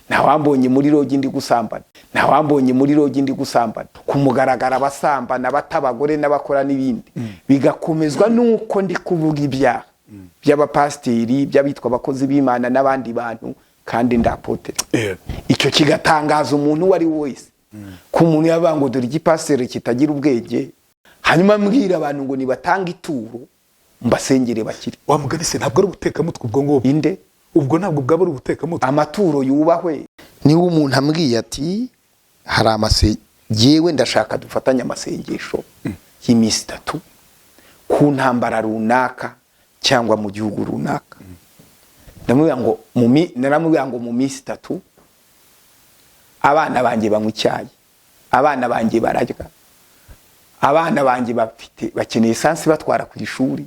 Ntawambonye muri lodge ndi gusambana, ntawambonye muri lodge ndi gusambana ku mugaragaro, abasambana bata abagore n'abakora n'ibindi, bigakomezwa n'uko ndi kuvuga ibyaha by'abapasiteri, by'abitwa abakozi b'Imana n'abandi bantu, kandi ndi apôtre. Icyo kigatangaza umuntu uwo ari we wese, ko umuntu yavuga ngo dore igipasiteri kitagira ubwenge, hanyuma mbwira abantu ngo nibatange ituro mbasengere bakire. Wa mugani se ntabwo ari ubutekamutwe ubwo ngubwo? Inde? Ubwo ntabwo bwaba ari ubutekamutwe? Amaturo yubahwe. Niba umuntu ambwiye ati hari amase, yewe ndashaka dufatanye amasengesho y'iminsi 3 ku ntambara runaka cyangwa mu gihugu runaka, ndamubwira ngo naramubwira ngo mu minsi 3 abana banjye banywa icyayi, abana banjye bararya, abana banjye bafite bakeneye essence batwara ku ishuri.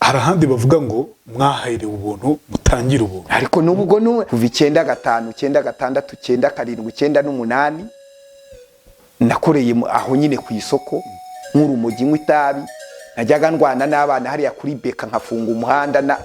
Hari ahandi bavuga ngo mwaherewe ubuntu, mutangire ubuntu. Ariko n'ubwo kuva 95, 96, 97, 98 nakoreye aho nyine ku isoko nk'urumogi, nywa itabi, najyaga ndwana n'abana hariya kuri beka, nkafunga umuhanda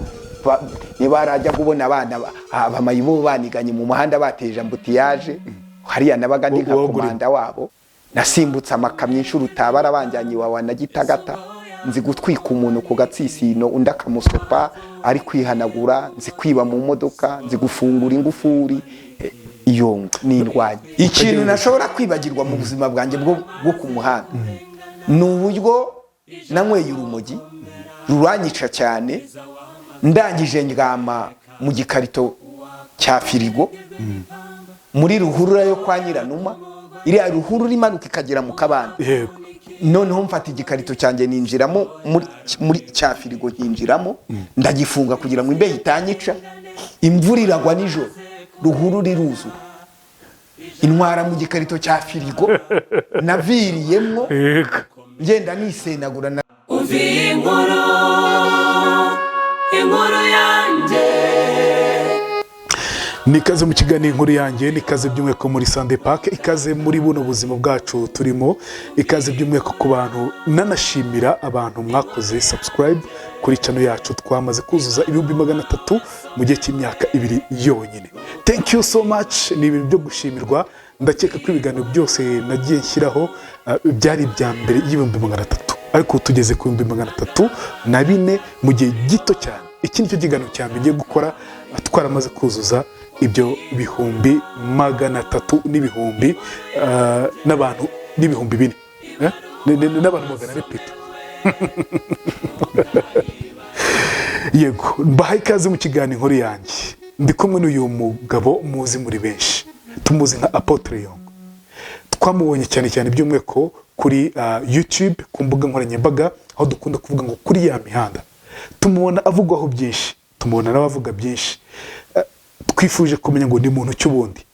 niba harajya kubona abana abamayibo baniganye mu muhanda, bateje embouteillage hariya, nabaga ndi nka komanda wabo. Nasimbutse amakamyo inshuro utabara, banjyanye iwawa na Gitagata. Nzi gutwika umuntu ku gatsisino, undi akamusopa ari kwihanagura. Nzi kwiba mu modoka, nzi gufungura ingufuri. Iyo ni indwanyi. Ikintu nashobora kwibagirwa mu buzima bwanjye bwo ku muhanda ni uburyo nanyweye urumogi ruranyica cyane, ndangije ndyama mu gikarito cya firigo muri ruhurura yo kwa Nyiranuma, iriya ruhurura imanuka ikagera mu kabande. Noneho mfata igikarito cyanjye ninjiramo muri cya firigo, nkinjiramo ndagifunga kugira ngo imbeho itanyica. Imvura iragwa nijoro, ruhurura iruzura, intwara mu gikarito cya firigo naviriyemwo, ngenda nisenagura na Umva iyi nkuru, inkuru yanjye. Ni ikaze mu kiganiro Inkuru Yanjye, ni ikaze by'umwihariko muri Sunday Park, ikaze muri buno buzima bwacu turimo, ikaze by'umwihariko ku bantu, nanashimira abantu mwakoze subscribe kuri channel yacu. Twamaze kuzuza 300,000 mu gihe cy'imyaka 2 yonyine. Thank you so much, ni ibintu byo gushimirwa. Ndakeka ko ibiganiro byose nagiye nshyiraho byari ibya mbere y'300,000, ariko ubu tugeze ku 304,000 mu gihe gito cyane. Iki nicyo kiganiro cya mbere ngiye gukora twaramaze kuzuza ibyo 300,000 n'ibihumbi n'abantu n'ibihumbi bine. Eh? N'abantu 400 pito. Yego, mbahaye ikaze mu kiganiro Inkuru Yanjye. Ndi kumwe n'uyu mugabo muzi muri benshi, tumuzi nka Apôtre Yongwe. Twamubonye cyane cyane by'umwihariko kuri YouTube, ku mbuga nkoranyambaga, aho dukunda kuvuga ngo kuri ya mihanda. Tumubona avugwaho byinshi, tumubona n'abavuga byinshi. Twifuje kumenya ngo ni muntu ki ubundi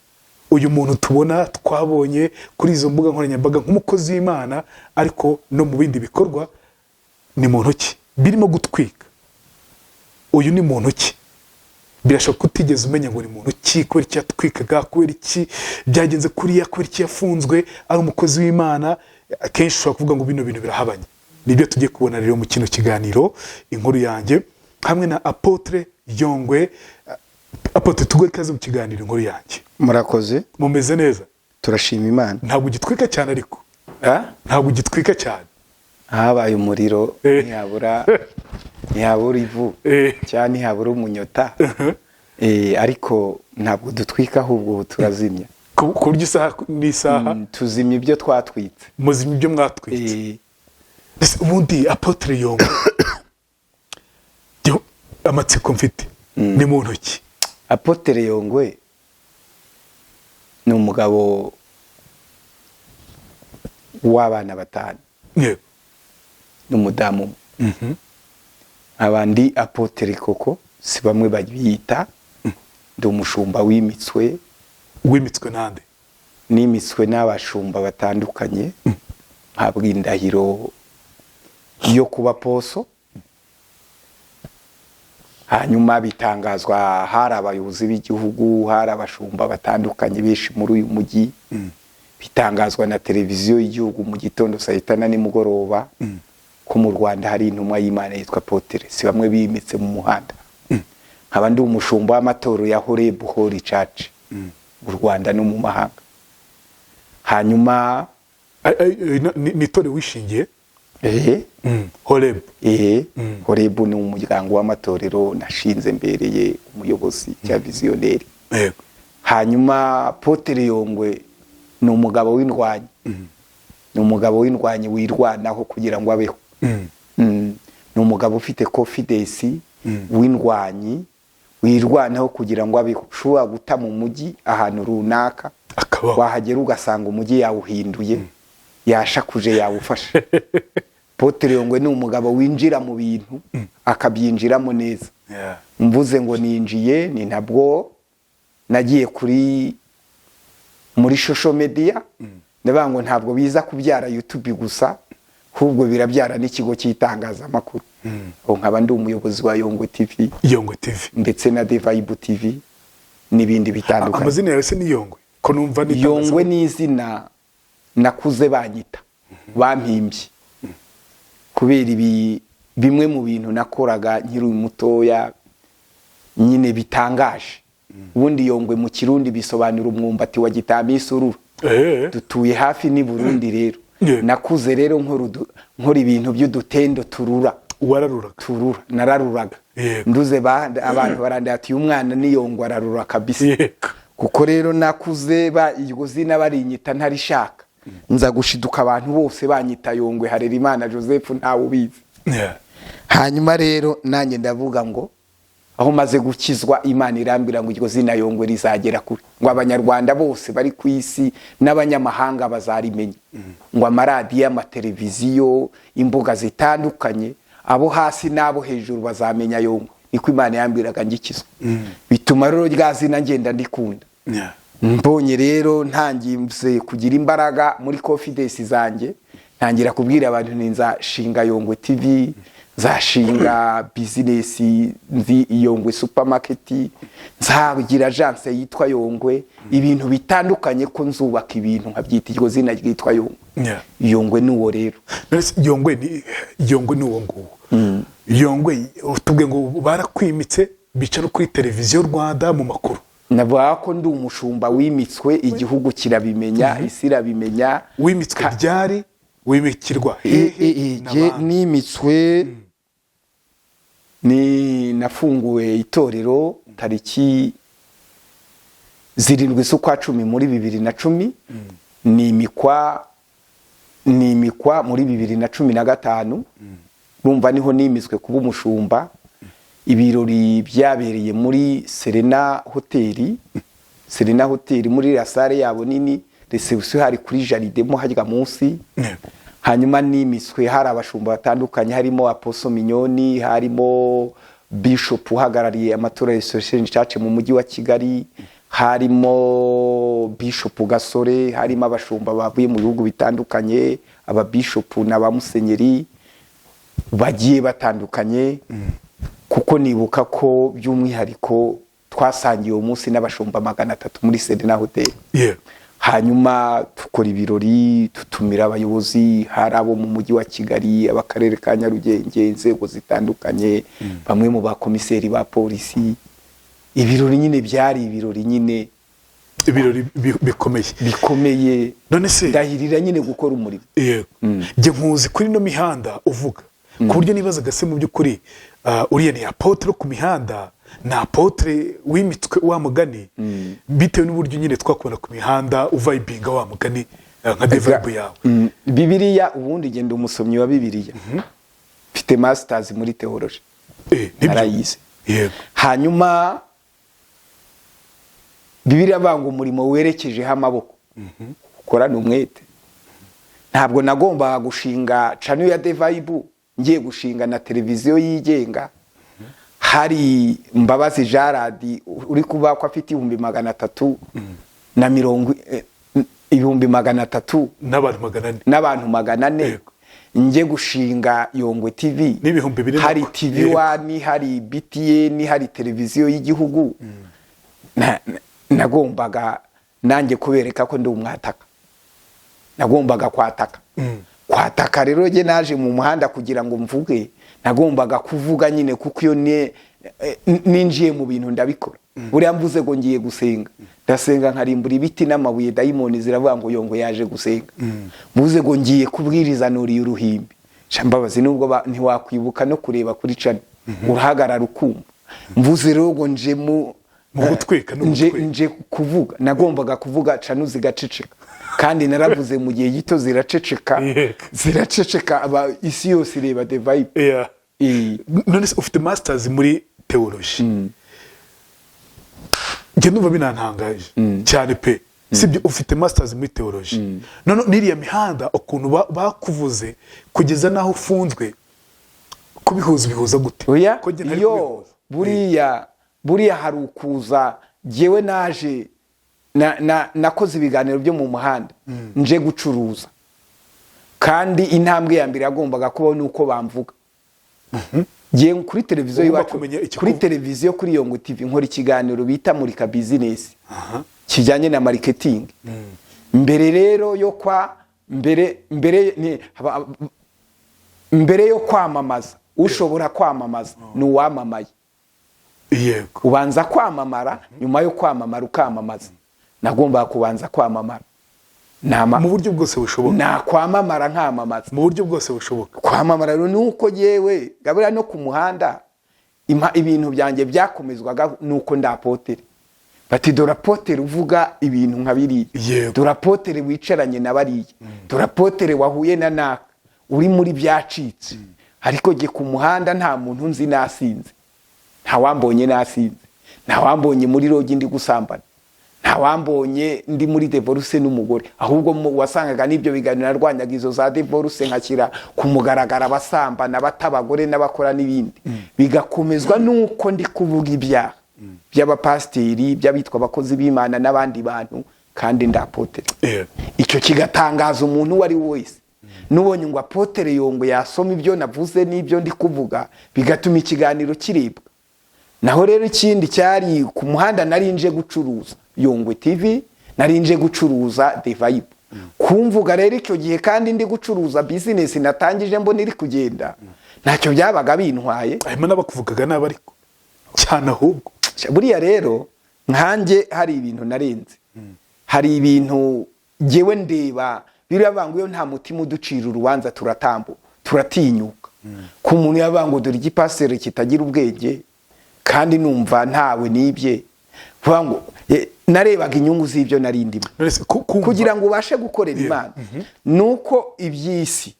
uyu muntu tubona, twabonye kuri izo mbuga nkoranyambaga nk'umukozi w'Imana, ariko no mu bindi bikorwa ni muntu ki birimo gutwika? Uyu ni muntu ki? Birashoboka ko utigeze umenya ngo ni muntu ki, kubera iki yatwikaga, kubera iki byagenze kuriya, kubera iki yafunzwe ari umukozi w'Imana. Akenshi ushobora kuvuga ngo bino bintu birahabanye. Nibyo tugiye kubona rero mu kino kiganiro Inkuru Yanjye hamwe na Apôtre Yongwe. Apôtre, tuguhe ikaze mu kiganiro Inkuru Yanjye. Murakoze. Mumeze neza? Turashima Imana. Ntabwo ugitwika cyane ariko? Ah? Ntabwo ugitwika cyane? Habaye umuriro, ntihabura ivu cyangwa ntihabura umunyota. Ariko ntabwo dutwika, ahubwo ubu turazimya. Ku buryo isaha n'isaha. Tuzimya ibyo twatwitse. Muzimya ibyo mwatwitse. Ese ubundi Apôtre Yongwe, amatsiko mfite, ni mu ntoki? Apôtre Yongwe ni umugabo w'abana batanu n'umudamu umwe. Nkaba ndi apôtre koko, si bamwe babiyita. Ndi umushumba wimitswe. Wimitswe nande? Nimitswe n'abashumba batandukanye, mpabwa indahiro yo kuba poso, hanyuma bitangazwa, hari abayobozi b'igihugu, hari abashumba batandukanye benshi muri uyu mujyi, bitangazwa na televiziyo y'igihugu mu gitondo saa 6 na nimugoroba ko mu Rwanda hari intumwa y'Imana yitwa apôtre. Si bamwe bimitse mu muhanda. Nkaba ndi umushumba w'amatorero ya Horeb Holy Church mu Rwanda no mu mahanga. Hanyuma Ni itorero wishingiye? Ehe. Horeb. Ehe, Horeb ni umuryango w'amatorero nashinze mbereye umuyobozi cya visionnaire. Hanyuma Apôtre Yongwe ni umugabo w'indwanyi, ni umugabo w'indwanyi wirwanaho kugira ngo abeho. Ni umugabo ufite confidence, w'indwanyi wirwanaho kugira ngo abeho, ushobora guta mu mujyi ahantu runaka, Akabaho. wahagera ugasanga umujyi yawuhinduye, yashakuje, yawufashe. Apôtre Yongwe ni umugabo winjira mu bintu akabyinjiramo neza. Mvuze ngo ninjiye, ni nabwo nagiye kuri muri social media, ndavuga ngo ntabwo biza kubyara YouTube gusa, ahubwo birabyara n'ikigo cy'itangazamakuru. Ubu nkaba ndi umuyobozi wa Yongwe TV Yongwe TV. ndetse na The Vibe TV n'ibindi bitandukanye. Amazina yawe se ni Yongwe, ko numva ni Yongwe ni izina nakuze banyita, bampimbye kubera ibi bimwe mu bintu nakoraga nkiri mutoya nyine bitangaje. Ubundi Yongwe mu Kirundi bisobanura umwumbati wa gitamisururu. Dutuye hafi n'i Burundi rero. Nakuze rero nkora ibintu by'udutendo turura. Wararuraga? Turura, nararuraga. Nduze abantu barandira ati: "Uyu mwana ni Yongwe, ararura kabisa." Kuko rero nakuze ba iryo zina barinyita ntarishaka, nza gushiduka abantu bose banyita Yongwe Harerimana Joseph, ntawe ubizi. Hanyuma rero nanjye ndavuga ngo aho maze gukizwa, Imana irambwira ngo iryo zina Yongwe rizagera kure, ngo Abanyarwanda bose bari ku isi n'abanyamahanga bazarimenya, ngo amaradiyo, amateleviziyo, imbuga zitandukanye, abo hasi n'abo hejuru bazamenya Yongwe. Niko Imana yambwiraga ngikizwa. Bituma rero rya zina ngenda ndikunda. Mbonye rero ntangiye kugira imbaraga muri confidence zanjye, ntangira kubwira abantu nti nzashinga Yongwe TV, nzashinga business nzi Yongwe Supermarket, nzagira agence yitwa Yongwe, ibintu bitandukanye, ko nzubaka ibintu nkabyita iryo zina ryitwa Yongwe. Yongwe ni uwo rero. None se Yongwe ni uwo nguwo? Yongwe utubwiye ngo barakwimitse, bica no kuri Televiziyo Rwanda mu makuru. Navuga ko ndi umushumba wimitswe, igihugu kirabimenya, isi irabimenya. Wimitswe ryari? Wimikirwa hehe na Jye bande? nimitswe ni nafunguwe itorero tariki 7 z'ukwa 10 muri 2010, nimikwa muri 2015. Urumva niho nimitswe kuba umushumba. Ibirori byabereye muri Serena Hoteli, Serena Hoteli muri la salle yabo nini, reception hari kuri jardin mo harya munsi. Hanyuma nimitswe hari abashumba batandukanye, harimo Apostle Mignoni, harimo Bishop uhagarariye amatora ya Association Church mu mujyi wa Kigali, harimo Bishop Gasore, harimo abashumba bavuye mu bihugu bitandukanye, aba bishop n'aba musenyeri bagiye batandukanye, kuko nibuka ko by'umwihariko twasangiye uwo munsi n'abashumba 300 muri Serena Hotel. Hanyuma dukora ibirori, tutumira abayobozi, hari abo mu mujyi wa Kigali, ab'akarere ka Nyarugenge, inzego zitandukanye, bamwe mu bakomiseri ba polisi. Ibirori nyine byari ibirori nyine. Ibirori bikomeye. Bikomeye. None se Ndahirira nyine gukora umurimo. Yego, njye nkuzi kuri ino mihanda uvuga, ku buryo nibazaga se mu by'ukuri uriya ni apôtre ku mihanda, ni apôtre wimitswe wa mugani, bitewe n'uburyo nyine twakubona ku mihanda uvibinga wa mugani, nka The Vibe yawe. Bibiliya ubundi genda umusomyi wa Bibiliya, mfite masters muri theology. Nibyo. Narayize. Hanyuma Bibiliya banga umurimo werekejeho amaboko ukorana umwete. Ntabwo nagombaga gushinga channel ya The Vibe, ngiye gushinga na televiziyo yigenga, hari Mbabazi Jaradi uri kuvuga ko afite 330,000, 300,000 n'abantu 400. N'abantu 400. Njye gushinga Yongwe TV N'ibihumbi 4 hari nako. TV One, hari BTN, hari televiziyo y'igihugu. Nagombaga nanjye kubereka ko ndi umwataka, nagombaga kwataka. Kwataka rero njye naje mu muhanda kugira ngo mvuge, nagombaga kuvuga nyine kuko iyo Ninjiye mu bintu ndabikora. Buriya mvuze ngo ngiye gusenga, ndasenga nkarimbura ibiti n'amabuye, dayimoni ziravuga ngo Yongwe yaje gusenga. Mvuze ngo ngiye kubwiriza, nuriye uruhimbi. Sha Mbabazi, nubwo ntiwakwibuka no kureba kuri channel, urahagarara ukumva. Mvuze rero ngo nje mu Mu gutwika no nje gutwika. Nje kuvuga, nagombaga kuvuga channel zigaceceka, kandi naravuze mu gihe gito ziraceceka. Ziraceceka, isi yose ireba The Vibe. None se ufite masters muri theology? Njye ndumva binantangaje cyane pe, sibyo? Ufite masters muri theology, none n'iriya mihanda ukuntu bakuvuze kugeza n'aho ufunzwe, kubihuza bihuza gute? Oya. Ko njye ntari Iyo kubihuza. Buriya hari ukuza. Jyewe naje nakoze ibiganiro byo mu muhanda nje gucuruza, kandi intambwe ya mbere yagombaga kubaho ni uko bamvuga. Ngiye kuri televiziyo Ugomba iwacu, kumenya kuri televiziyo, kuri Yongwe TV, nkora ikiganiro bita Murika Business kijyanye na marketing. Mbere rero yo kwa mbere mbere ni mbere yo kwamamaza, ushobora kwamamaza ni uwamamaye. Ubanza kwamamara, nyuma yo kwamamara ukamamaza. Nagombaga kubanza kwamamara. Mu buryo bwose bushoboka. Nakwamamara nkamamaza. Mu buryo bwose bushoboka. Kwamamara rero ni uko yewe gaburiya no ku muhanda ibintu byanjye byakomezwaga nuko ndi apôtre. Bati: "Dore apôtre uvuga ibintu nka biriya, dore apôtre wicaranye na bariya, dore apôtre wahuye na naka uri muri byacitse." Ariko jye ku muhanda nta muntu nzi nasinze, nta wambonye nasinze, nta wambonye muri lodge ndi gusambana, nta wambonye ndi muri divorce n'umugore. Ahubwo wasangaga n'ibyo biganiro narwanyaga izo za divorce, nkashyira ku mugaragaro abasambana, bata abagore n'abakora n'ibindi, bigakomezwa n'uko ndi kuvuga ibyaha by'abapasiteri, by'abitwa abakozi b'Imana n'abandi bantu, kandi ndi apôtre. Icyo kigatangaza umuntu uwo ari we wese nubonye ngo apôtre Yongwe yasoma ibyo navuze n'ibyo ndi kuvuga, bigatuma ikiganiro kiribwa. Naho rero ikindi cyari ku muhanda, nari nje gucuruza Yongwe TV, nari nje gucuruza The Vibe. Kumvuga rero icyo gihe kandi ndi gucuruza business natangije mbona iri kugenda, ntacyo byabaga bintwaye. Harimo n'abakuvugaga nabi ariko cyane ahubwo. Buriya rero nkanjye hari ibintu narenze, hari ibintu ngewe ndeba biriya banga. Iyo nta mutima uducira urubanza, turatambuka, turatinyuka. Ku muntu yavuga ngo dore igipasiteri kitagira ubwenge, kandi numva ntawe nibye. Kuvuga ngo narebaga inyungu z'ibyo nari ndimo. None se kumva Kugira ngo ubashe gukorera Imana ni uko iby'isi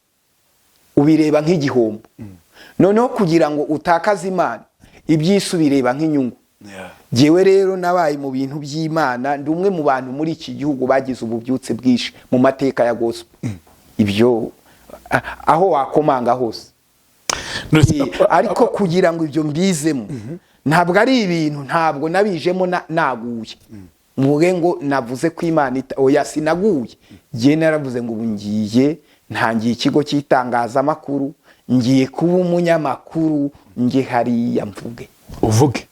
ubireba nk'igihombo, noneho kugira ngo utakaze Imana, iby'isi ubireba nk'inyungu. Jyewe rero nabaye mu bintu by'Imana, ndi umwe mu bantu muri iki gihugu bagize ububyutse bwinshi mu mateka ya gospel, ibyo aho wakomanga hose. None se Ariko kugira ngo ibyo mbizemo, ntabwo ari ibintu, ntabwo nabijemo naguye mvuge ngo navuze ko Imana oya, sinaguye. Jye naravuze ngo ubu ngiye ntangiye ikigo cy'itangazamakuru, ngiye kuba umunyamakuru, nge hariya mvuge. Uvuge.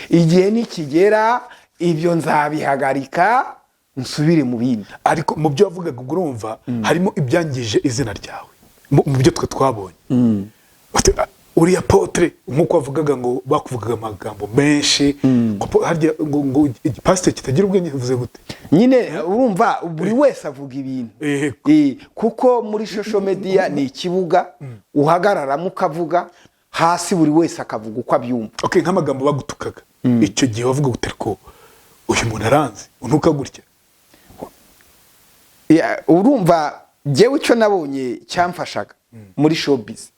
Igihe nikigera ibyo nzabihagarika nsubire mu bindi. Ariko mu byo wavugaga, ubwo urumva harimo ibyangije izina ryawe mu byo twe twabonye. Bati, "Ah, uriya apôtre," nk'uko wavugaga ngo bakuvugaga amagambo menshi, ngo harya ngo igipasiteri kitagira ubwenge, bivuze gute? Nyine urumva buri wese avuga ibintu. Kuko muri social media ni ikibuga uhagararamo ukavuga, hasi buri wese akavuga uko abyumva. Okay, nk'amagambo bagutukaga icyo gihe, wavuga gute ko uyu muntu aranze untuka gutya? Ya, urumva jyewe icyo nabonye cyamfashaga muri showbiz,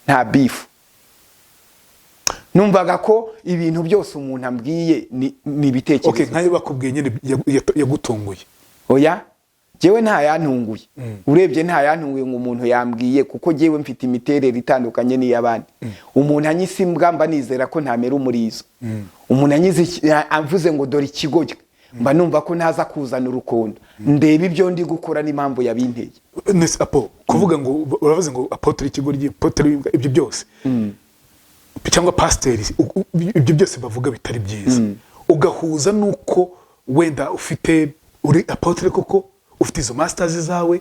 nta beef. Numvaga ko ibintu byose umuntu ambwiye ni ibitekerezo. Okay, nkayo bakubwiye nyine yagutunguye? Oya, jyewe nta yantunguye. Urebye nta yantunguye ngo umuntu yambwiye, kuko jyewe mfite imiterere itandukanye n'iy'abandi. Umuntu anyise imbwa, mba nizera ko ntamera umurizo. Umuntu anyize amvuze ngo dore ikigoryi, mba numva ko ntaza kuzana urukundo. Ndeba ibyo ndi gukora n'impamvu yabinteye. Nese apo kuvuga ngo uravuze ngo apôtre ikigoryi, apôtre w'imbwa, ibyo byose, cyangwa pasiteri, ibyo byose bavuga bitari byiza, ugahuza n'uko wenda ufite uri apôtre koko, ufite izo masters zawe,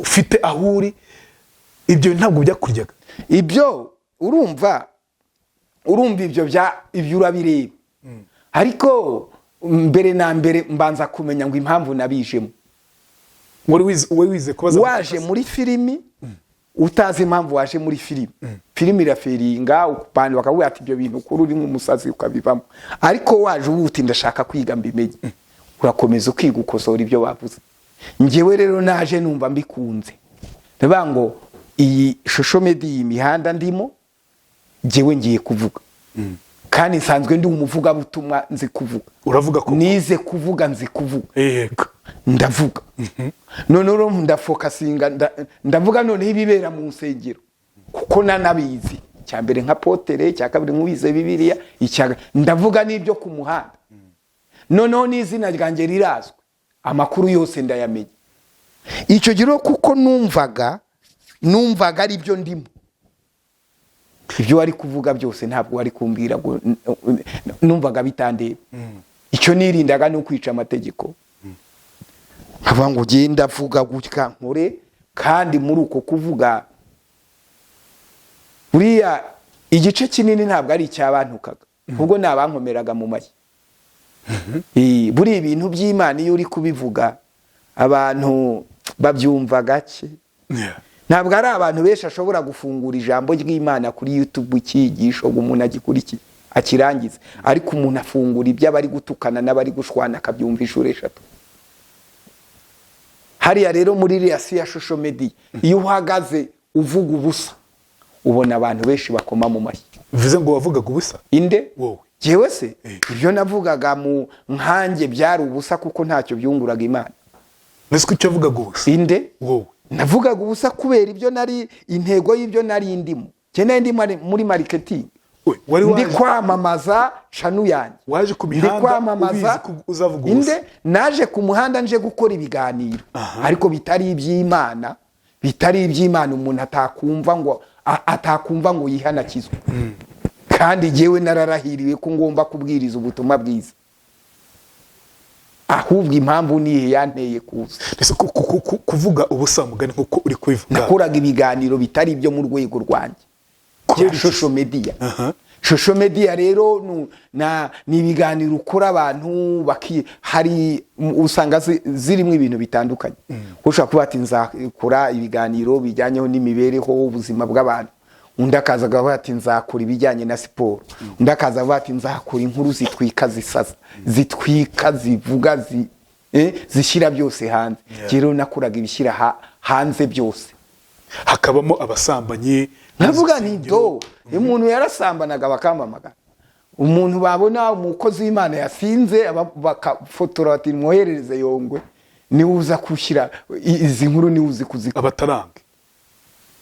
ufite aho uri, ibyo ntabwo byakuryaga? Ibyo urumva. Urumva, ibyo bya ibyo urabireba, ariko mbere na mbere mbanza kumenya ngo impamvu nabijemo. Wari wize, wari wize kubaza? Waje muri filimi utazi impamvu waje muri filimi, filimi irafailinga, abantu bakavuga ati: "Ibyo bintu ukuri uri nk'umusazi," ukabivamo. Ariko waje uba uti: "Ndashaka kwiga mbimenye," urakomeza ukiga, ukosora ibyo bavuze. Njyewe rero naje numva mbikunze, ndavuga ngo iyi social media, iyi mihanda ndimo, njyewe ngiye kuvuga, kandi nsanzwe ndi umuvugabutumwa, nzi kuvuga. Uravuga ko Nize kuvuga, nzi kuvuga. Ndavuga, noneho rero ndafocusinga, ndavuga noneho ibibera mu nsengero, kuko nanabizi. Icya mbere nka apôtre, icya kabiri nk'uwize Bibiliya, ndavuga n'ibyo ku muhanda. Noneho n'izina ryanjye rirazwi, amakuru yose ndayamenya. Icyo gihe rero, kuko numvaga ari byo ndimo, ibyo wari kuvuga byose ntabwo wari kumbwira ngo numvaga bitandeba. Icyo nirindaga ni ukwica amategeko, nkavuga ngo ugenda avuga gutya nkore. Kandi muri uko kuvuga, buriya igice kinini ntabwo ari icyabantukaga, ahubwo ni abankomeraga mu mashyi. Buriya ibintu by'Imana iyo uri kubivuga abantu babyumva gake. Ntabwo ari abantu benshi ashobora gufungura ijambo ry'Imana kuri YouTube, icyigisho, ngo umuntu agikurikiye akirangize, ariko umuntu afungura ibyo abari gutukana n'abari gushwana akabyumva inshuro eshatu. Hariya rero muri iriya si ya social media, iyo uhagaze uvuga ubusa ubona abantu benshi bakoma mu mashyi. Bivuze ngo wavugaga ubusa? Inde? Wowe. Jewe se? Eh. Ibyo navugaga mu nkanjye byari ubusa, kuko ntacyo byunguraga Imana. Mbese ko icyo wavugaga ubusa? Inde? Wowe. Navugaga ubusa kubera ibyo nari, intego y'ibyo nari ndimo. Njye nari ndi muri marketing. We, wari Ndi kwamamaza channel yanjye. Waje ku Ndi mihanda kwamamaza. ubizi ko uzavuga ubusa. Inde? Naje ku muhanda nje gukora ibiganiro, ariko bitari iby'Imana, bitari iby'Imana, umuntu atakumva ngo yihanakizwe. Kandi jyewe nararahiriwe ko ngomba kubwiriza ubutumwa bwiza. Ahubwo impamvu nihe yanteye kuza? Ese kuvuga ubusa, mugani nkuko uri kubivuga? Nakoraga ibiganiro bitari ibyo mu rwego rwanjye Kubera bya iki? social media. Social media rero ni ibiganiro ukora abantu baki hari usanga zirimo ibintu bitandukanye. Ushobora kuba ati: "Nzakora ibiganiro bijyanyeho n'imibereho, ubuzima bw'abantu." Undi akaza akavuga ati: "Nzakora ibijyanye na siporo." Undi akaza avuga ati: "Nzakora inkuru zitwika, zisaza, zitwika, zivuga, zishyira byose hanze." Rero nakoraga ibishyira hanze byose. Hakabamo abasambanyi. Nkavuga nti do umuntu yarasambanaga bakampamagara, umuntu babona umukozi w'Imana yasinze bakafotora bati: "Mwoherereze Yongwe, niwe uza gushyira izi nkuru, niwe uzi kuzikora." Abataranga.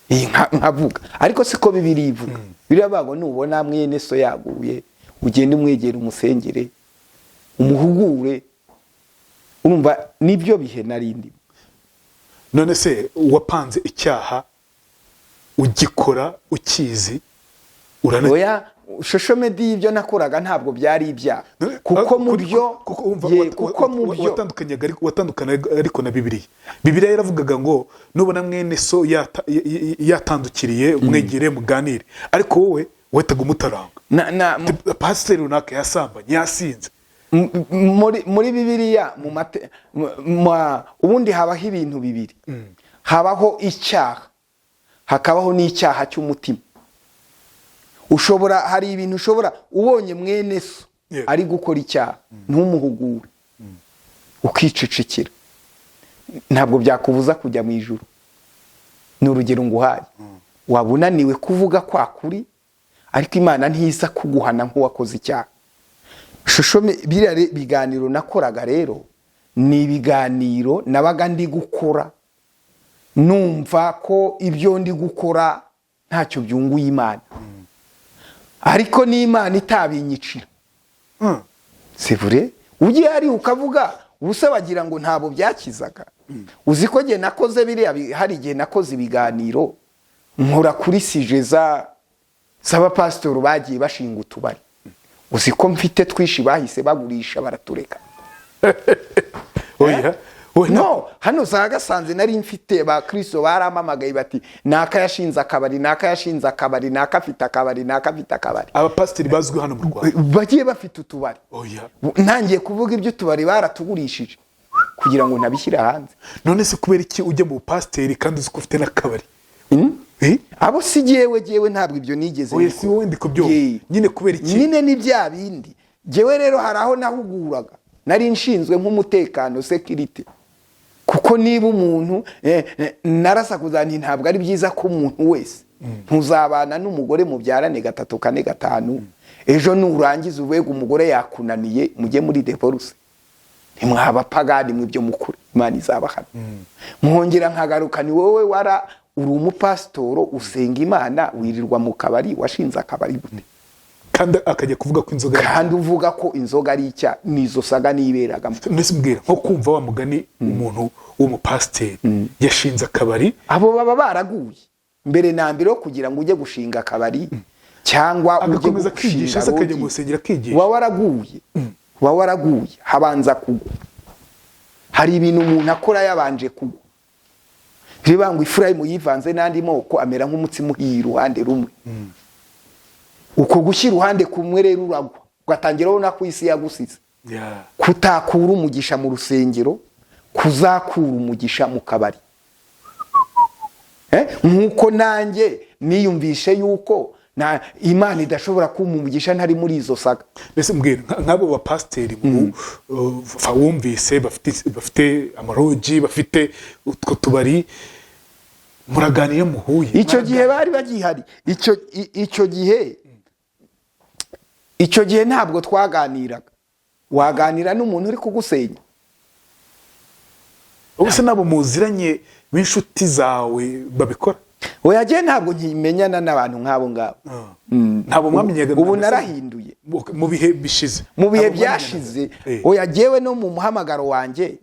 Iyi nkavuga, ariko siko Bibiri ivuga. Biriya bago nubona mwene so yaguye, ugende umwegera, umusengere, umuhugure. Urumva nibyo bihe narindi. None se wapanze icyaha ugikora ukizi urana? Oya, social media ibyo nakoraga ntabwo byari ibyaha, kuko mu byo Kuko umva, ye, kuko mu byo watandukanyaga ariko watandukanaga ariko na Bibiliya. Bibiliya yaravugaga ngo nubona mwene so yatandukiriye umwegere muganire, ariko wowe wahitaga umutaranga. Pasiteri runaka yasambanye, yasinze. Muri Bibiliya, mu mate, ubundi habaho ibintu bibiri: habaho icyaha, hakabaho n'icyaha cy'umutima. Ushobora, hari ibintu ushobora, ubonye mwene so ari gukora icyaha, ntumuhugure, ukicecekera, ntabwo byakubuza kujya mu ijuru. Ni urugero nguhaye. Waba unaniwe kuvuga kwa kuri, ariko Imana ntiza kuguhana nk'uwakoze icyaha. Shusho biriya biganiro nakoraga rero ni ibiganiro nabaga ndi gukora numva ko ibyo ndi gukora ntacyo byunguye Imana, ariko n'Imana itabinyicira. C'est vrai, ugiye hari ukavuga ubusa bagira ngo ntabwo byakizaga. Uzi ko igihe nakoze biriya hari igihe nakoze ibiganiro nkora kuri sujet za z'abapasitori bagiye bashinga utubari. Uzi ko mfite twishi bahise bagurisha baratureka? Oya. Wowe No, hano za Gasanze nari mfite ba Kristo barampamagaye bati naka yashinze akabari, naka yashinze akabari, naka afite akabari, naka afite akabari. Abapasiteri bazwi hano mu Rwanda? Bagiye bafite utubari. Oya. Ntangiye kuvuga iby'utubari baratugurishije kugira ngo ntabishyire hanze. None se kubera iki ujya mu bupasiteri kandi uzi ko ufite n'akabari? Eh? Abo si jyewe, jyewe ntabwo ibyo nigeze Oya, mbikora. si wowe ndi kubyumva. Ye. Nyine kubera iki? Nyine ni bya bindi. Jyewe rero hari aho nahuguraga, nari nshinzwe nk'umutekano, sécurité, kuko niba umuntu narasakuza nti ntabwo ari byiza ko umuntu wese ntuzabana n'umugore mubyarane gatatu, kane, gatanu, ejo nurangiza ubega umugore yakunaniye mujye muri divorce. Ntimwaba pagani mu byo mukuru, Imana izabahana. Mwongera nkagaruka, ni wowe wara uri umupasitoro, usenga Imana, wirirwa mu kabari, washinze akabari gute? Kandi akajya kuvuga ko inzoga ari Kandi uvuga ko inzoga ari icyaha, nizo saga niberagamo. Mbese mbwira, nko kumva wa mugani umuntu w'umupasiteri yashinze akabari. Abo baba baraguye mbere na mbere yo kugira ngo ujye gushinga akabari cyangwa ujye Agakomeza akigisha gushinga se, akajya lodge. mu rusengero akigisha. Uba waraguye, uba waraguye. Habanza kugwa. Hari ibintu umuntu akora yabanje kugwa. Biba ngo Efurayimu yivanze n'andi moko, amera nk'umutsima uhiye iruhande rumwe. Uko gushyira uruhande kumwe rero uragwa, ugatangira ubona ko isi yagusize. Kutakura umugisha mu rusengero, kuzakura umugisha mu kabari. Nk'uko nanjye niyumvishe yuko na Imana idashobora kumpa umugisha ntari muri izo saga. Mbese mbwira, nk'abo bapasiteri wumvise bafite amalodge, bafite utwo tubari, muraganira iyo muhuye? Icyo gihe bari bagihari. Icyo gihe ntabwo twaganiraga. Waganira n'umuntu uri kugusenya? Ubu se nabo muziranye b'inshuti zawe babikora? Oya, jye ntabwo nkimenyana n'abantu nk'abo ngabo. Ntabwo mwamenyaga? Ubu narahinduye. Mu bihe bishize? Mu bihe Ntabwo mwamenyanaga? byashize. Oya, jyewe no mu muhamagaro wanjye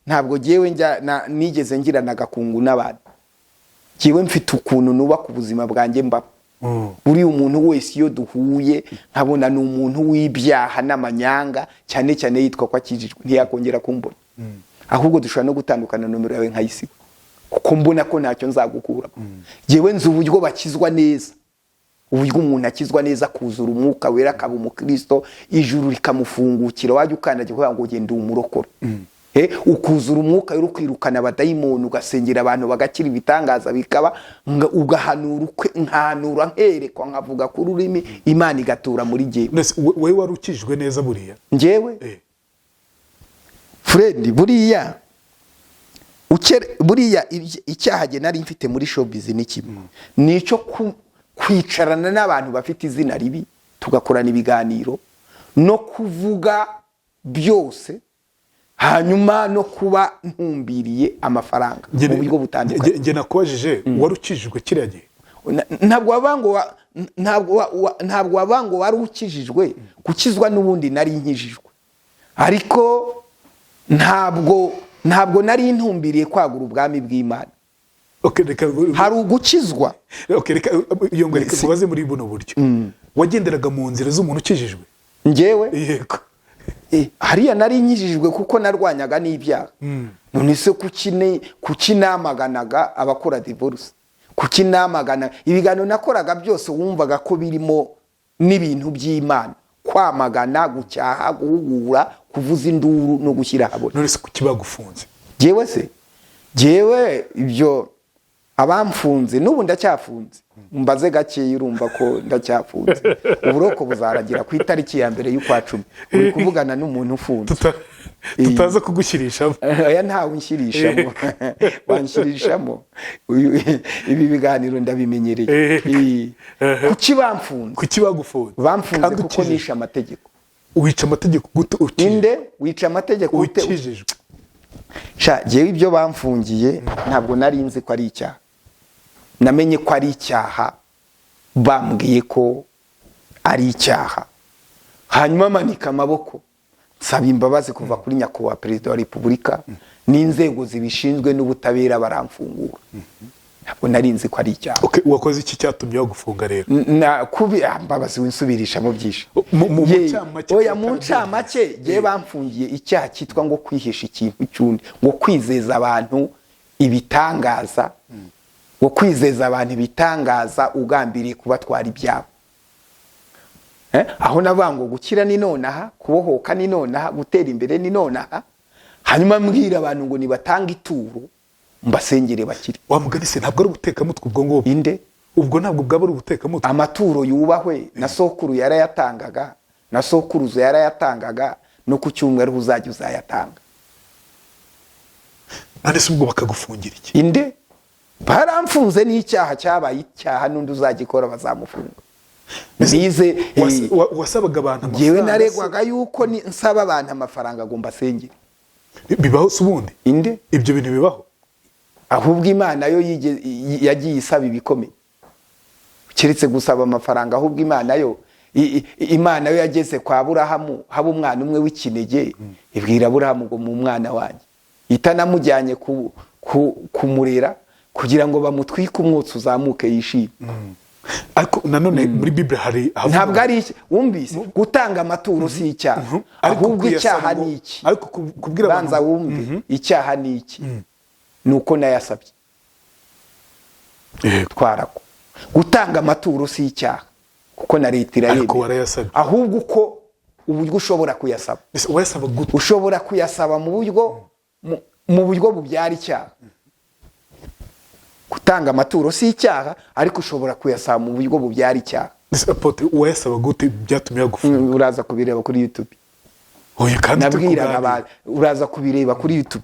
ntabwo jyewe njya nigeze ngirana agakungu n'abantu. Jyewe mfite ukuntu nubaka ubuzima bwanjye mbamo. Buriya umuntu wese iyo duhuye nkabona ni umuntu w'ibyaha n'amanyanga, cyane cyane yitwa ko akijijwe, ntiyakongera kumbona. Ahubwo dushobora no gutandukana, nomero yawe nkayisiba, kuko mbona ko ntacyo nzagukuramo. Jyewe nzi uburyo bakizwa neza, uburyo umuntu akizwa neza, kuzura Umwuka Wera, akaba umukristo, ijuru rikamufungukira, wajya ukandagira kugira ngo ugende umurokore. Ukuzura Umwuka Wera, ukirukana abadayimoni, ugasengera abantu bagakira, ibitangaza bikaba, ugahanura, nkahanura, nkerekwa, nkavuga ku rurimi, Imana igatura muri jyewe. None se wowe wari ukijijwe neza buriya? Njyewe? Fred, buriya buriya icyaha jye nari mfite muri showbiz ni kimwe, ni icyo kwicarana n'abantu bafite izina ribi, tugakorana ibiganiro no kuvuga byose, hanyuma no kuba ntumbiriye amafaranga mu buryo butandukanye. Njye nakubajije, wari ukijijwe kiriya gihe? Ntabwo wavuga ngo ntabwo wavuga ngo wari ukijijwe. Gukizwa n'ubundi nari nkijijwe, ariko ntabwo nari ntumbiriye kwagura ubwami bw'Imana. Okay, reka Hari ugukizwa. Okay, reka iyo ngo reka nkubaze muri buno buryo: wagenderaga mu nzira z'umuntu ukijijwe? Njyewe? Yego. Hariya nari nkijijwe kuko narwanyaga n'ibyaha. None se kuki namaganaga abakora divorce? Kuki namagana? Ibiganiro nakoraga byose wumvaga ko birimo n'ibintu by'Imana: kwamagana, gucyaha, guhugura, kuvuza induru no gushyira ahabona. None se kuki bagufunze? Jyewe se? Jyewe ibyo abamfunze, n'ubu ndacyafunze, mbaze gakeya, urumva ko ndacyafunze. Uburoko buzaragira ku itariki ya 1 y'ukwa 10. Uri kuvugana n'umuntu ufunze. Tutaza kugushyirishamo. Aya ntawe unshyirishamo, wanshyirishamo. Ibi biganiro ndabimenyereye. Kuki bamfunze? Kuki bagufunze? Bamfunze Kandi kuko ukijijwe. nishe amategeko. Wica amategeko gute ukijijwe? Inde wica amategeko ute? Ukijijwe. Sha, jyewe ibyo bamfungiye ntabwo nari nzi ko ari icyaha. Namenye ko ari icyaha bambwiye ko ari icyaha, hanyuma manika amaboko nsaba imbabazi kuva kuri Nyakubahwa Perezida wa Repubulika n'inzego zibishinzwe n'ubutabera, baramfungura. Ntabwo nari nzi ko ari icyaha. Okay, wakoze iki cyatumye bagufunga rero? Kubi mbabazi winsubirishamo byinshi. Mu Ye, ncamake. Oya, mu ncamake ngewe bamfungiye icyaha cyitwa ngo kwihisha ikintu cy'undi, ngo kwizeza abantu ibitangaza, ngo kwizeza abantu ibitangaza ugambiriye kubatwara ibyabo. Aho navuga ngo gukira ni nonaha, kubohoka ni nonaha, gutera imbere ni nonaha, hanyuma mbwira abantu ngo nibatanga ituro mbasengere bakire. Wa mugani se ntabwo ari ubutekamutwe ubwo ngubwo? Inde? Ubwo ntabwo bwaba ari ubutekamutwe? Amaturo yubahwe, na sokuru yarayatangaga, na sokuruza yarayatangaga, no ku cyumweru uzajya uzayatanga. None se ubwo bakagufungira iki? Inde? Baramfunze n'icyaha cyabaye icyaha, n'undi uzagikora bazamufunga. Nize Wasabaga abantu ngewe amafaranga se? Naregwaga yuko nsaba abantu amafaranga ngo mbasengere. Bibaho se ubundi? Inde? Ibyo bintu bibaho? Ahubwo Imana yo yagiye isaba ibikomeye keretse gusaba amafaranga. Ahubwo Imana yo yageze kwa Aburahamu, haba umwana umwe w'ikinege, ibwira Aburahamu ngo mu mwana wanjye, itanamujyanye kumurera kugira ngo bamutwike umwotsi uzamuke yishime. Ariko nanone muri Bible hari ahavuga Ntabwo ari wumvise, gutanga amaturo si icyaha. Ariko Ahubwo kuyasaba icyaha ni iki? Ariko kubwira abantu Banza wumve, icyaha ni iki? Ni uko nayasabye. Twarako gutanga amaturo si icyaha kuko na leta Ariko irayemera. warayasabye. Ahubwo uko uburyo ushobora kuyasaba. Ese wayasaba gute? Ushobora kuyasaba mu buryo bubyara icyaha. Gutanga amaturo si icyaha, ariko ushobora kuyasaba mu buryo bubyara icyaha. Ese apôtre, wayasaba gute byatumye bagufunga? Uraza kubireba kuri YouTube. Oya, kandi turi Nabwiraga kuganira. abantu, uraza kubireba kuri YouTube.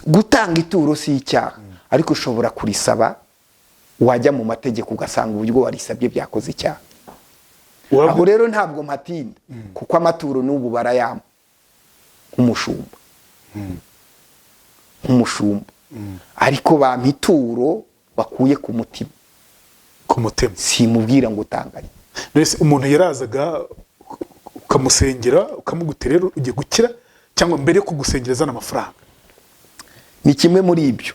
Gutanga ituro si icyaha, ariko ushobora kurisaba, wajya mu mategeko ugasanga uburyo warisabye byakoze icyaha. Aho rero ntabwo mpatinda, kuko amaturo n'ubu barayampa nk'umushumba, ariko bampa ituro bakuye ku mutima. Ku mutima. Simubwira ngo utanganye. Mbese umuntu yarazaga ukamusengera, ukamugutera, rero ugiye gukira, cyangwa mbere yo kugusengera azana amafaranga? Ni kimwe muri ibyo.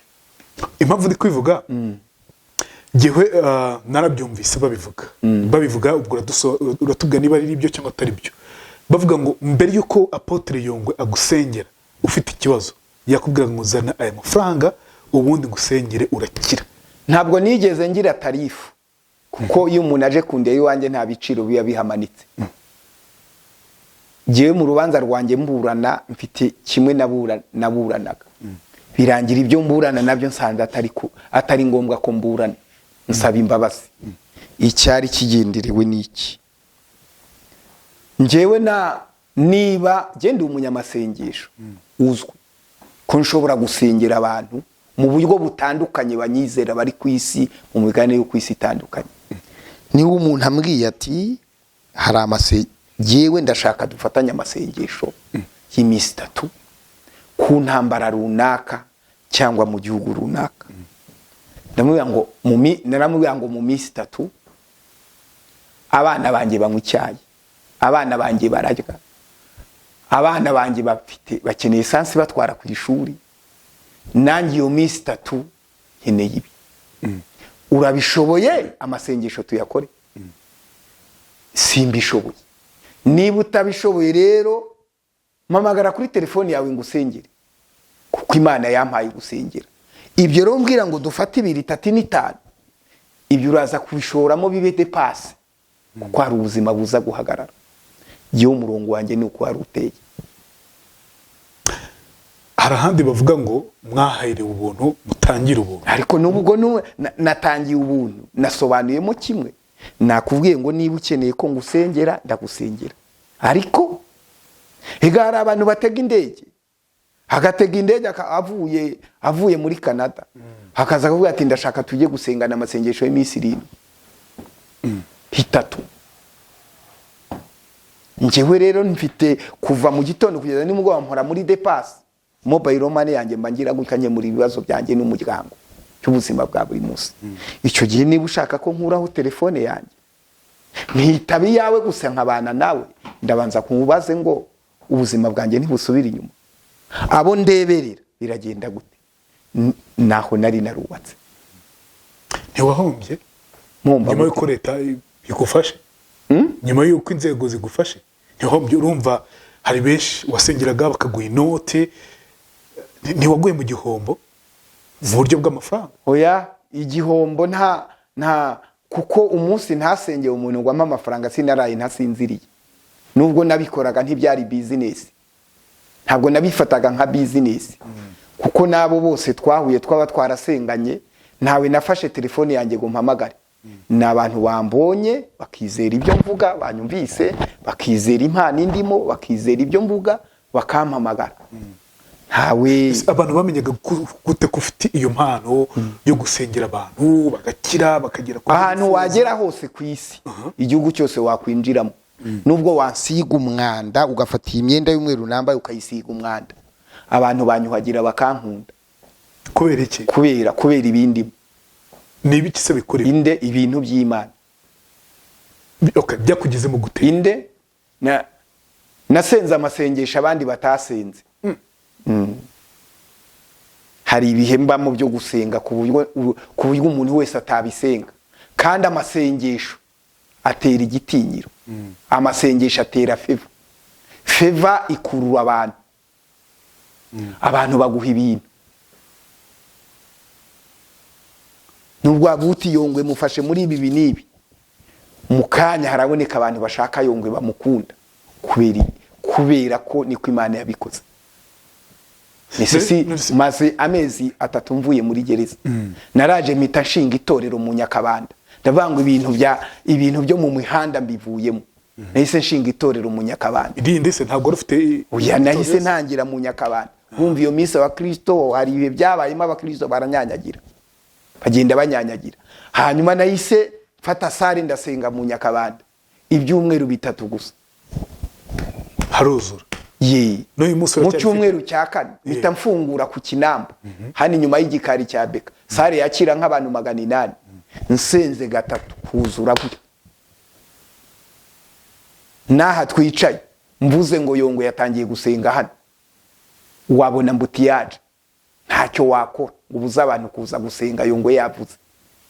Impamvu ndi kwivuga ngewe, narabyumvise babivuga, ubwo uratubwira niba ari ibyo cyangwa atari byo. Bavuga ngo mbere y'uko apôtre Yongwe agusengera ufite ikibazo, yakubwira ngo zana aya mafaranga ubundi ngusengere urakira. Ntabwo nigeze ngira tarif, kuko iyo umuntu aje kundeba iwanjye nta biciro biba bihamanitse. Ngewe mu rubanza rwanjye mburana mfite kimwe naburanaga, birangira ibyo mburana nabyo nsanze atari ngombwa ko mburana, nsaba imbabazi. Icyari kigenderewe ni iki? Ngewe na niba genda umunyamasengesho uzwi ko nshobora gusengera abantu mu buryo butandukanye banyizera bari ku isi, mu migabane yo ku isi itandukanye, niba umuntu ambwiye ati hari amase, yewe ndashaka dufatanye amasengesho y'iminsi 3 ku ntambara runaka cyangwa mu gihugu runaka, ndamubwira ngo naramubwira ngo mu minsi 3 abana banjye banywa icyayi, abana banjye bararya, abana banjye bafite bakeneye essence batwara ku ishuri, nanjye iyo minsi 3 nkeneye ibi. Urabishoboye amasengesho tuyakore? Simbishoboye. Niba utabishoboye rero mpamagara kuri telefoni yawe ngo usengere, kuko Imana yampaye gusengera. Ibyo rero mbwira ngo dufate 2, 3 n'5, ibyo uraza kubishoramo bibe dépenses, kuko hari ubuzima buza guhagarara. Yewe umurongo wanjye ni uko wari uteye. Hari ahandi bavuga ngo mwaherewe ubuntu mutangire ubuntu. Ariko n'ubwo natangiye ubuntu, nasobanuyemo kimwe. Nakubwiye ngo niba ukeneye ko ngusengera ndagusengera, ariko higa hari abantu batega indege, agatega indege avuye muri Canada, hakaza akavuga ati ndashaka tujye gusengana amasengesho y'iminsi 7, 3. Njyewe rero mfite kuva mu gitondo kugeza nimugoroba mpora muri dépenses. Mobile money yanjye mba ngira gutya nkemura ibibazo byanjye n'umuryango cy'ubuzima bwa buri munsi. Icyo gihe niba ushaka ko nkuraho telefone yanjye nkitaba iyawe gusa nkabana nawe, ndabanza kumubaze ngo ubuzima bwanjye ntibusubire inyuma, abo ndeberera biragenda gute? Naho nari narubatse. Ntiwahombye? Mpomba Nyuma gute? y'uko leta igufashe, nyuma y'uko inzego zigufashe, ntiwahombye? Urumva hari benshi wasengeraga bakaguha inote, ntiwaguye mu gihombo mu buryo bw'amafaranga? Oya, igihombo nta, kuko umunsi ntasengeye umuntu ngo ampe amafaranga sinaraye ntasinziriye. Nubwo nabikoraga ntibyari business, ntabwo nabifataga nka business, kuko n'abo bose twahuye twaba twarasenganye, ntawe nafashe telefone yanjye ngo mpamagare. Ni abantu bambonye bakizera ibyo mvuga, banyumvise bakizera impano indimo, bakizera ibyo mvuga, bakampamagara. Ntawe. Ese abantu bamenyaga gute ko ufite iyo mpano yo gusengera abantu bagakira, bakagera ku Ahantu bifuza? wagera hose ku isi, igihugu cyose wakwinjiramo, nubwo wasiga umwanda, ugafata iyi myenda y'umweru nambaye ukayisiga umwanda, abantu banyuhagira bakankunda. Kubera iki? Kubera ibindi. Ni ibiki se bikurimo? Inde? Ibintu by'Imana. Okay, byakugezemo gute? Inde? Nasenze amasengesho abandi batasenze. Hari ibihe mbamo byo gusenga ku buryo umuntu wese atabisenga, kandi amasengesho atera igitinyiro, amasengesho atera favor, favor ikurura abantu, abantu baguha ibintu. Nubwo wavuga uti: "Yongwe mufashe muri ibi n'ibi," mu kanya haraboneka abantu bashaka Yongwe, bamukunda kubera ko niko Imana yabikoze. Nese si maze amezi 3 mvuye muri gereza, naraje mpita nshinga itorero mu Nyakabanda. Ndavuga ngo ibintu byo mu mihanda mbivuyemo. Nahise nshinga itorero mu Nyakabanda. Irindi se ntabwo wari ufite? Oya, nahise ntangira mu Nyakabanda. Bumva iyo minsi abakristo, hari ibihe byabayemo abakristo baranyanyagira, bagenda banyanyagira. Hanyuma nahise mfata salle, ndasenga mu Nyakabanda ibyumweru 3 gusa. Haruzura? Ye. N'uyu munsi Mu uracyarifite? cyumweru cya kane mpita mfungura ku Kinamba, hano inyuma y'igikari cya Beka, salle yakira nk'abantu 800. Nsenze gatatu huzura gutya. N'aha twicaye, mvuze ngo Yongwe yatangiye gusenga hano, wabona embouteillage. Ntacyo wakora ngo ubuze abantu kuza gusenga Yongwe yavuze.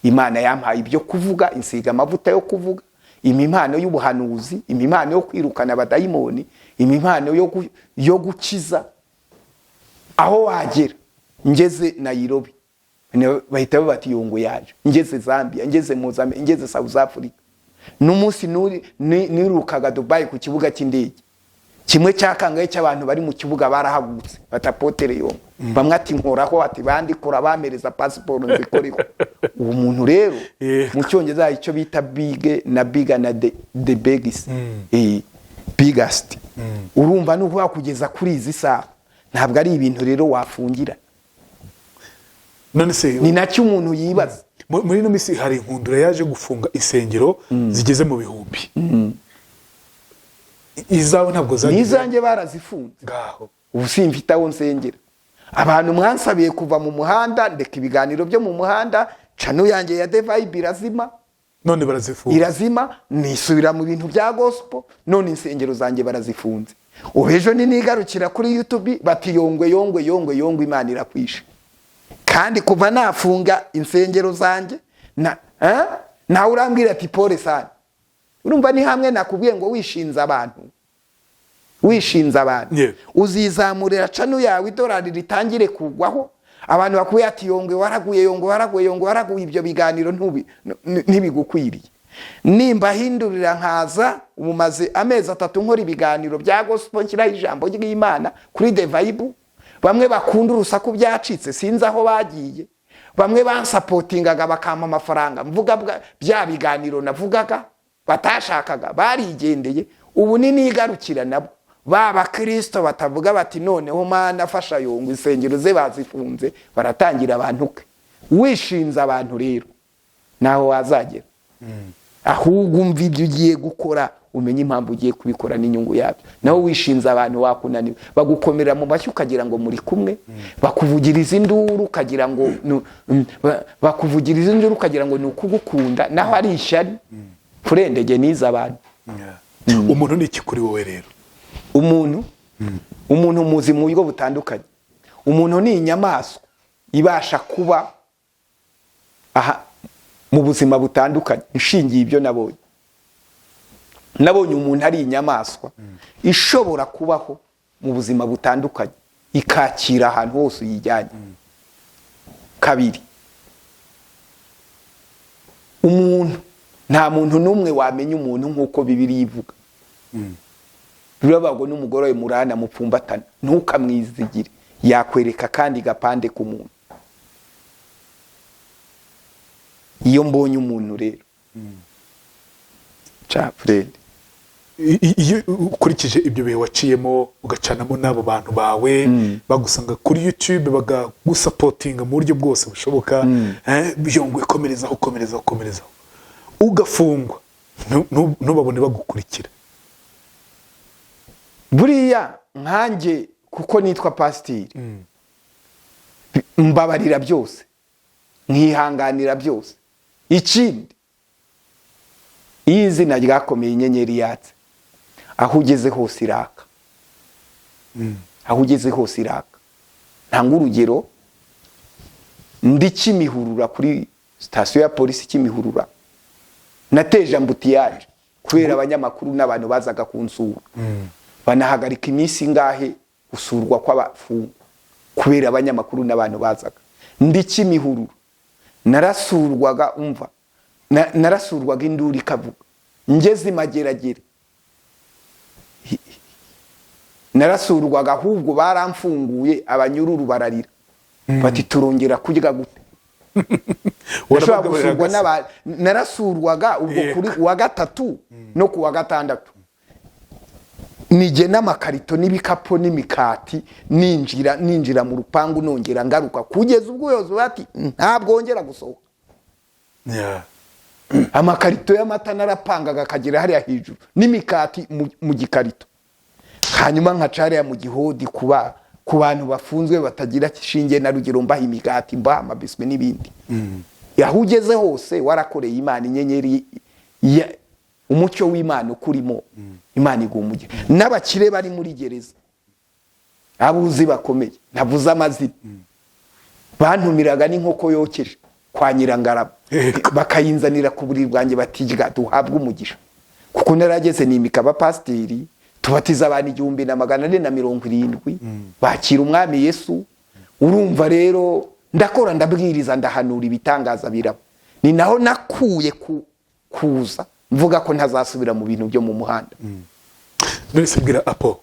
Imana yampaye ibyo kuvuga, insiga amavuta yo kuvuga, impa impano y'ubuhanuzi, impa impano yo kwirukana abadayimoni, impa impano yo gukiza. Aho wagera, ngeze Nairobi bahita bati: "Yongwe yaje." Ngeze Zambia, ngeze Mozambique, ngeze South Africa, n'umunsi nirukaga Dubai ku kibuga cy'indege, kimwe cya kangahe cy'abantu bari mu kibuga barahagurutse bati: "Apôtre Yongwe." Bamwe ati: "Nkoraho," ati bandi kora, bamereza pasiporo nzikoreho. Uwo muntu rero, mu Cyongereza hari icyo bita big na bigger na the biggest, biggest. Urumva ni ukuvuga kugeza kuri izi saha ntabwo ari ibintu rero wafungira. None se Ni nacyo umuntu yibaza. Muri ino minsi hari inkundura yaje gufunga insengero zigeze mu bihumbi. Izawe ntabwo zagize? N'izanjye barazifunze. Ngaho. Ubu simfite aho nsengera. Abantu mwansabiye kuva mu muhanda, ndeka ibiganiro byo mu muhanda, channel yanjye ya The Vibe irazima. None barazifunga. Irazima, nisubira mu bintu bya gospel. None insengero zanjye barazifunze. Ubu ejo ninigarukira kuri YouTube bati: "Yongwe, Yongwe, Yongwe, Yongwe, Imana irakwishe." Kandi kuva nafunga insengero zanjye na eh? Nawe urambwira ati: "Pole sana." Urumva ni hamwe nakubwiye ngo wishinze abantu, wishinze abantu, uzizamurira channel yawe, idolari ritangire kugwaho, abantu bakubwira ati: "Yongwe waraguye, Yongwe waraguye, Yongwe waraguye." Ibyo biganiro ntibigukwiriye. Nimba hindurira nkaza, ubu maze amezi 3 nkora ibiganiro bya gospel, nshyiraho ijambo ry'Imana kuri The Vibe. Bamwe bakunda urusaku byacitse, sinzi aho bagiye. Bamwe bansupportingaga bakampa amafaranga mvuga bya biganiro navugaga batashakaga, barigendeye. Ubu ni nigarukira nabo ba bakristo batavuga bati: "Noneho Mana afasha Yongwe, insengero ze bazifunze." Baratangira abantu ke. Wishinze abantu rero naho wazagera. Ahubwo umva ibyo ugiye gukora, umenye impamvu ugiye kubikora n'inyungu yabyo. Naho wishinze abantu wakunaniwe, bagukomera mu mashyi ukagira ngo muri kumwe, bakuvugiriza induru ukagira ngo bakuvugiriza induru ukagira ngo ni ukugukunda, naho ari ishyari. Furendege nize abantu. Umuntu ni iki kuri wowe rero? Umuntu muzi mu buryo butandukanye. Umuntu ni inyamaswa ibasha kuba aha. Mu buzima butandukanye, nshingiye ibyo nabonye, nabonye umuntu ari inyamaswa ishobora kubaho mu buzima butandukanye, ikakira ahantu hose uyijyanye. Kabiri, umuntu, nta muntu n'umwe wamenya umuntu nk'uko Bibiliya ivuga. Biravuga ngo n'umugore we murana mupfumbatana, ntukamwizigire, yakwereka kandi gapande k'umuntu. Iyo mbonye umuntu rero, Fred, Iyo ukurikije ibyo bihe waciyemo, ugacanamo n'abo bantu bawe bagusanga kuri YouTube, bakagusapotinga mu buryo bwose bushoboka, Yongwe komerezaho, komerezaho, komerezaho, ugafungwa, ntubabone bagukurikira. Buriya nkanjye, kuko nitwa pasiteri, mbabarira byose, nkihanganira byose. Ikindi, iyo izina ryakomeye, inyenyeri yatse, aho ugeze hose iraka, aho ugeze hose iraka. Ntanga urugero, ndi Kimihurura, kuri sitasiyo ya polisi Kimihurura, nateje embouteillage kubera abanyamakuru n'abantu bazaga kunsura, banahagarika iminsi ingahe gusurwa kw'abafungwa kubera abanyamakuru n'abantu bazaga. Ndi Kimihurura, narasurwaga, umva, narasurwaga, induru ikavuga. Ngeze i Mageragere narasurwaga, ahubwo baramfunguye, abanyururu bararira bati: "Turongera kurya gute?" Nashobora gusurwa narasurwaga ubwo kuri uwa gatatu no ku wa gatandatu, nijye n'amakarito n'ibikapu n'imikati, ninjira mu rupangu, nongera ngaruka, kugeza ubwo ubuyobozi bati: "Ntabwo wongera gusohoka." Amakarito y'amata narapangaga akagera hariya hejuru, n'imikati mu gikarito, hanyuma nkaca hariya mu gihodi kuba ku bantu bafunzwe batagira shinge na rugero, mbaha imigati, mbaha amabiswi n'ibindi. Aho ugeze hose warakoreye Imana, inyenyeri umucyo w'Imana ukurimo, Imana iguha umugisha. N'abakire bari muri gereza, abuzi bakomeye ntavuze amazina, bantumiraga n'inkoko yokeje kwa Nyirangarama, bakayinzanira ku buriri bwanjye, batirya duhabwe umugisha, kuko narageze nimika abapasiteri, tubatiza abantu 1470 bakira Umwami Yesu. Urumva rero, ndakora, ndabwiriza, ndahanura, ibitangaza biraba. Ni naho nakuye kuza mvuga ko ntazasubira mu bintu byo mu muhanda. None se bwira apo,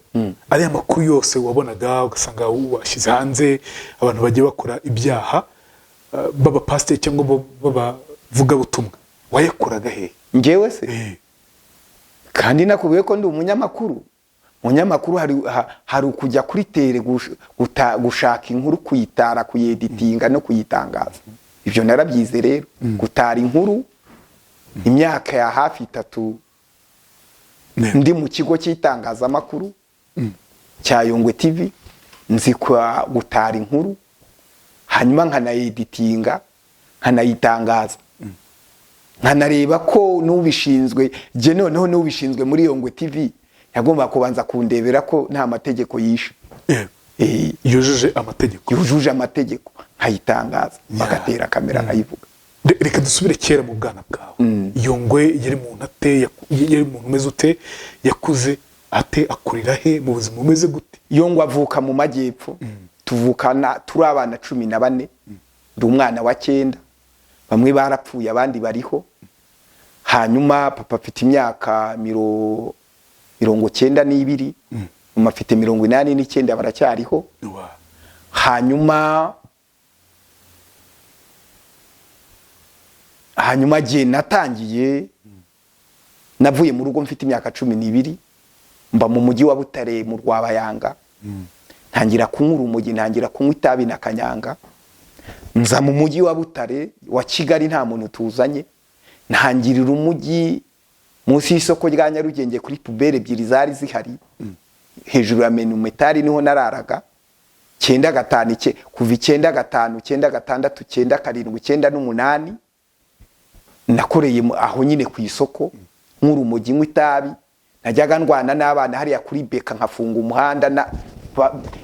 ariya makuru yose wabonaga, ugasanga washyize hanze abantu bagiye bakora ibyaha, b'abapasiteri cyangwa b'abavugabutumwa, wayakuraga hehe? Njyewe se? Eh. Kandi nakubwiye ko ndi umunyamakuru. Umunyamakuru hari ukujya kuri terrain gushaka inkuru, kuyitara, kuyeditinga no kuyitangaza. Ibyo narabyize rero, gutara inkuru, imyaka ya hafi 3 ndi mu kigo cy'itangazamakuru cya Yongwe TV, nzi kwa gutara inkuru, hanyuma nkanayeditinga, nkanayitangaza, nkanareba ko n'ubishinzwe. Jye noneho n'ubishinzwe muri Yongwe TV yagomba kubanza kundebera ko nta mategeko yishe. Yujuje amategeko. Yujuje amategeko, nkayitangaza, bagatera kamera, nkayivuga. Reka dusubire kera mu bwana bwawe. Yongwe yari muntu ate? Yari umuntu umeze ute? Yakuze ate? Akurira he? Mu buzima bumeze gute? Yongwe avuka mu majyepfo. Tuvukana turi abana 14, ndi umwana wa cyenda. Bamwe barapfuye, abandi bariho. Hanyuma papa afite imyaka 92, mama afite 89, baracyariho. Hanyuma jye natangiye, navuye mu rugo mfite imyaka 12, mba mu mujyi wa Butare mu Rwabayanga, ntangira kunywa urumogi, ntangira kunywa itabi na kanyanga. Nza mu mujyi wa Butare wa Kigali nta muntu tuzanye, ntangirira umujyi munsi y'isoko rya Nyarugenge, kuri poubelle ebyiri zari zihari hejuru ya Menumetari, niho nararaga. 95, kuva 95, 96, 97, 98, nakoreye aho nyine ku isoko, nk'urumogi, nywa itabi. Najyaga ndwana n'abana hariya kuri beka, nkafunga umuhanda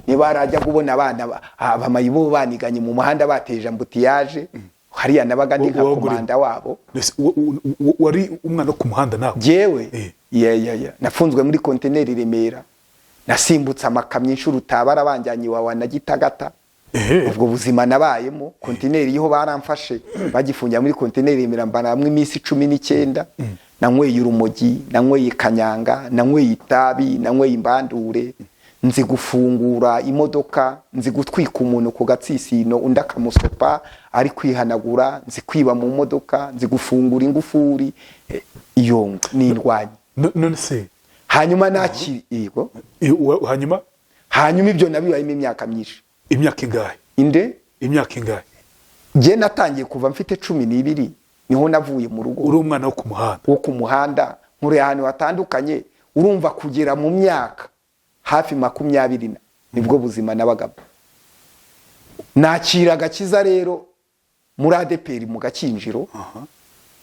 niba harajya kubona abana abamayibo baniganye mu muhanda, bateje embouteillage. Hariya nabaga ndi nka Wa- wa- komanda wabo. Mbese wari umwana wo ku muhanda nawe? Jewe? Eh. Yeah. Nafunzwe muri kontineri i Remera, nasimbutse amakamyo inshuro utabara, banjyanye iwawa na Gitagata. Ubwo buzima nabayemo, kontineri yiho baramfashe, bagifungira muri kontineri i Remera, mbaramwo iminsi 19. Nanyweye urumogi, nanyweye kanyanga, nanyweye itabi, nanyweye imbandure. Nzi gufungura imodoka, nzi gutwika umuntu ku gatsisino undi akamusopa ari kwihanagura, nzi kwiba mu modoka, nzi gufungura ingufuri. Iyo ni indwanyi. None se Hanyuma nakiri, yego. Hanyuma? Hanyuma ibyo nabibayemo imyaka myinshi. Imyaka ingahe? Inde? Imyaka ingahe? Njye natangiye kuva mfite 12, niho navuye mu rugo. Uri umwana wo ku muhanda? Wo ku muhanda, nkoreye ahantu hatandukanye. Urumva kugera mu myaka hafi 20 na nibwo buzima nabagamo. Nakira agakiza rero muri ADEPR mu Gakinjiro,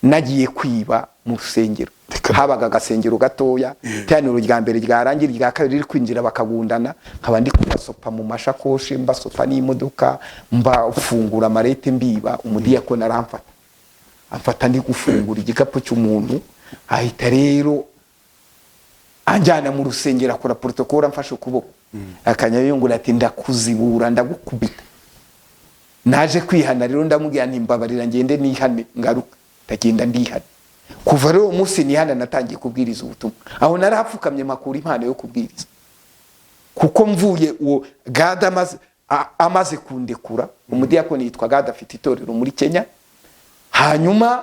nagiye kwiba mu rusengero. Habaga agasengero gatoya, iteraniro rya mbere ryarangira, irya kabiri riri kwinjira, bakagundana, nkaba ndi kubasopa mu mashakoshi, mbasopa n'imodoka, mbafungura amarete, mbiba. Umudiyakoni aramfata, amfata ndi gufungura igikapu cy'umuntu, ahita rero anjyana mu rusengero, akora protocole, amfashe ukuboko, akanyayungura ati: "Ndakuzibura, ndagukubita." Naje kwihana rero, ndamubwira nti: "Mbabarira ngende nihane ngaruka." Ndagenda ndihana. Kuva rero uwo munsi nihana, natangiye kubwiriza ubutumwa. Aho narahapfukamye, mpakura impano yo kubwiriza, kuko mvuye uwo Gada amaze kundekura, umudiyakoni yitwa Gada, afite itorero muri Kenya. Hanyuma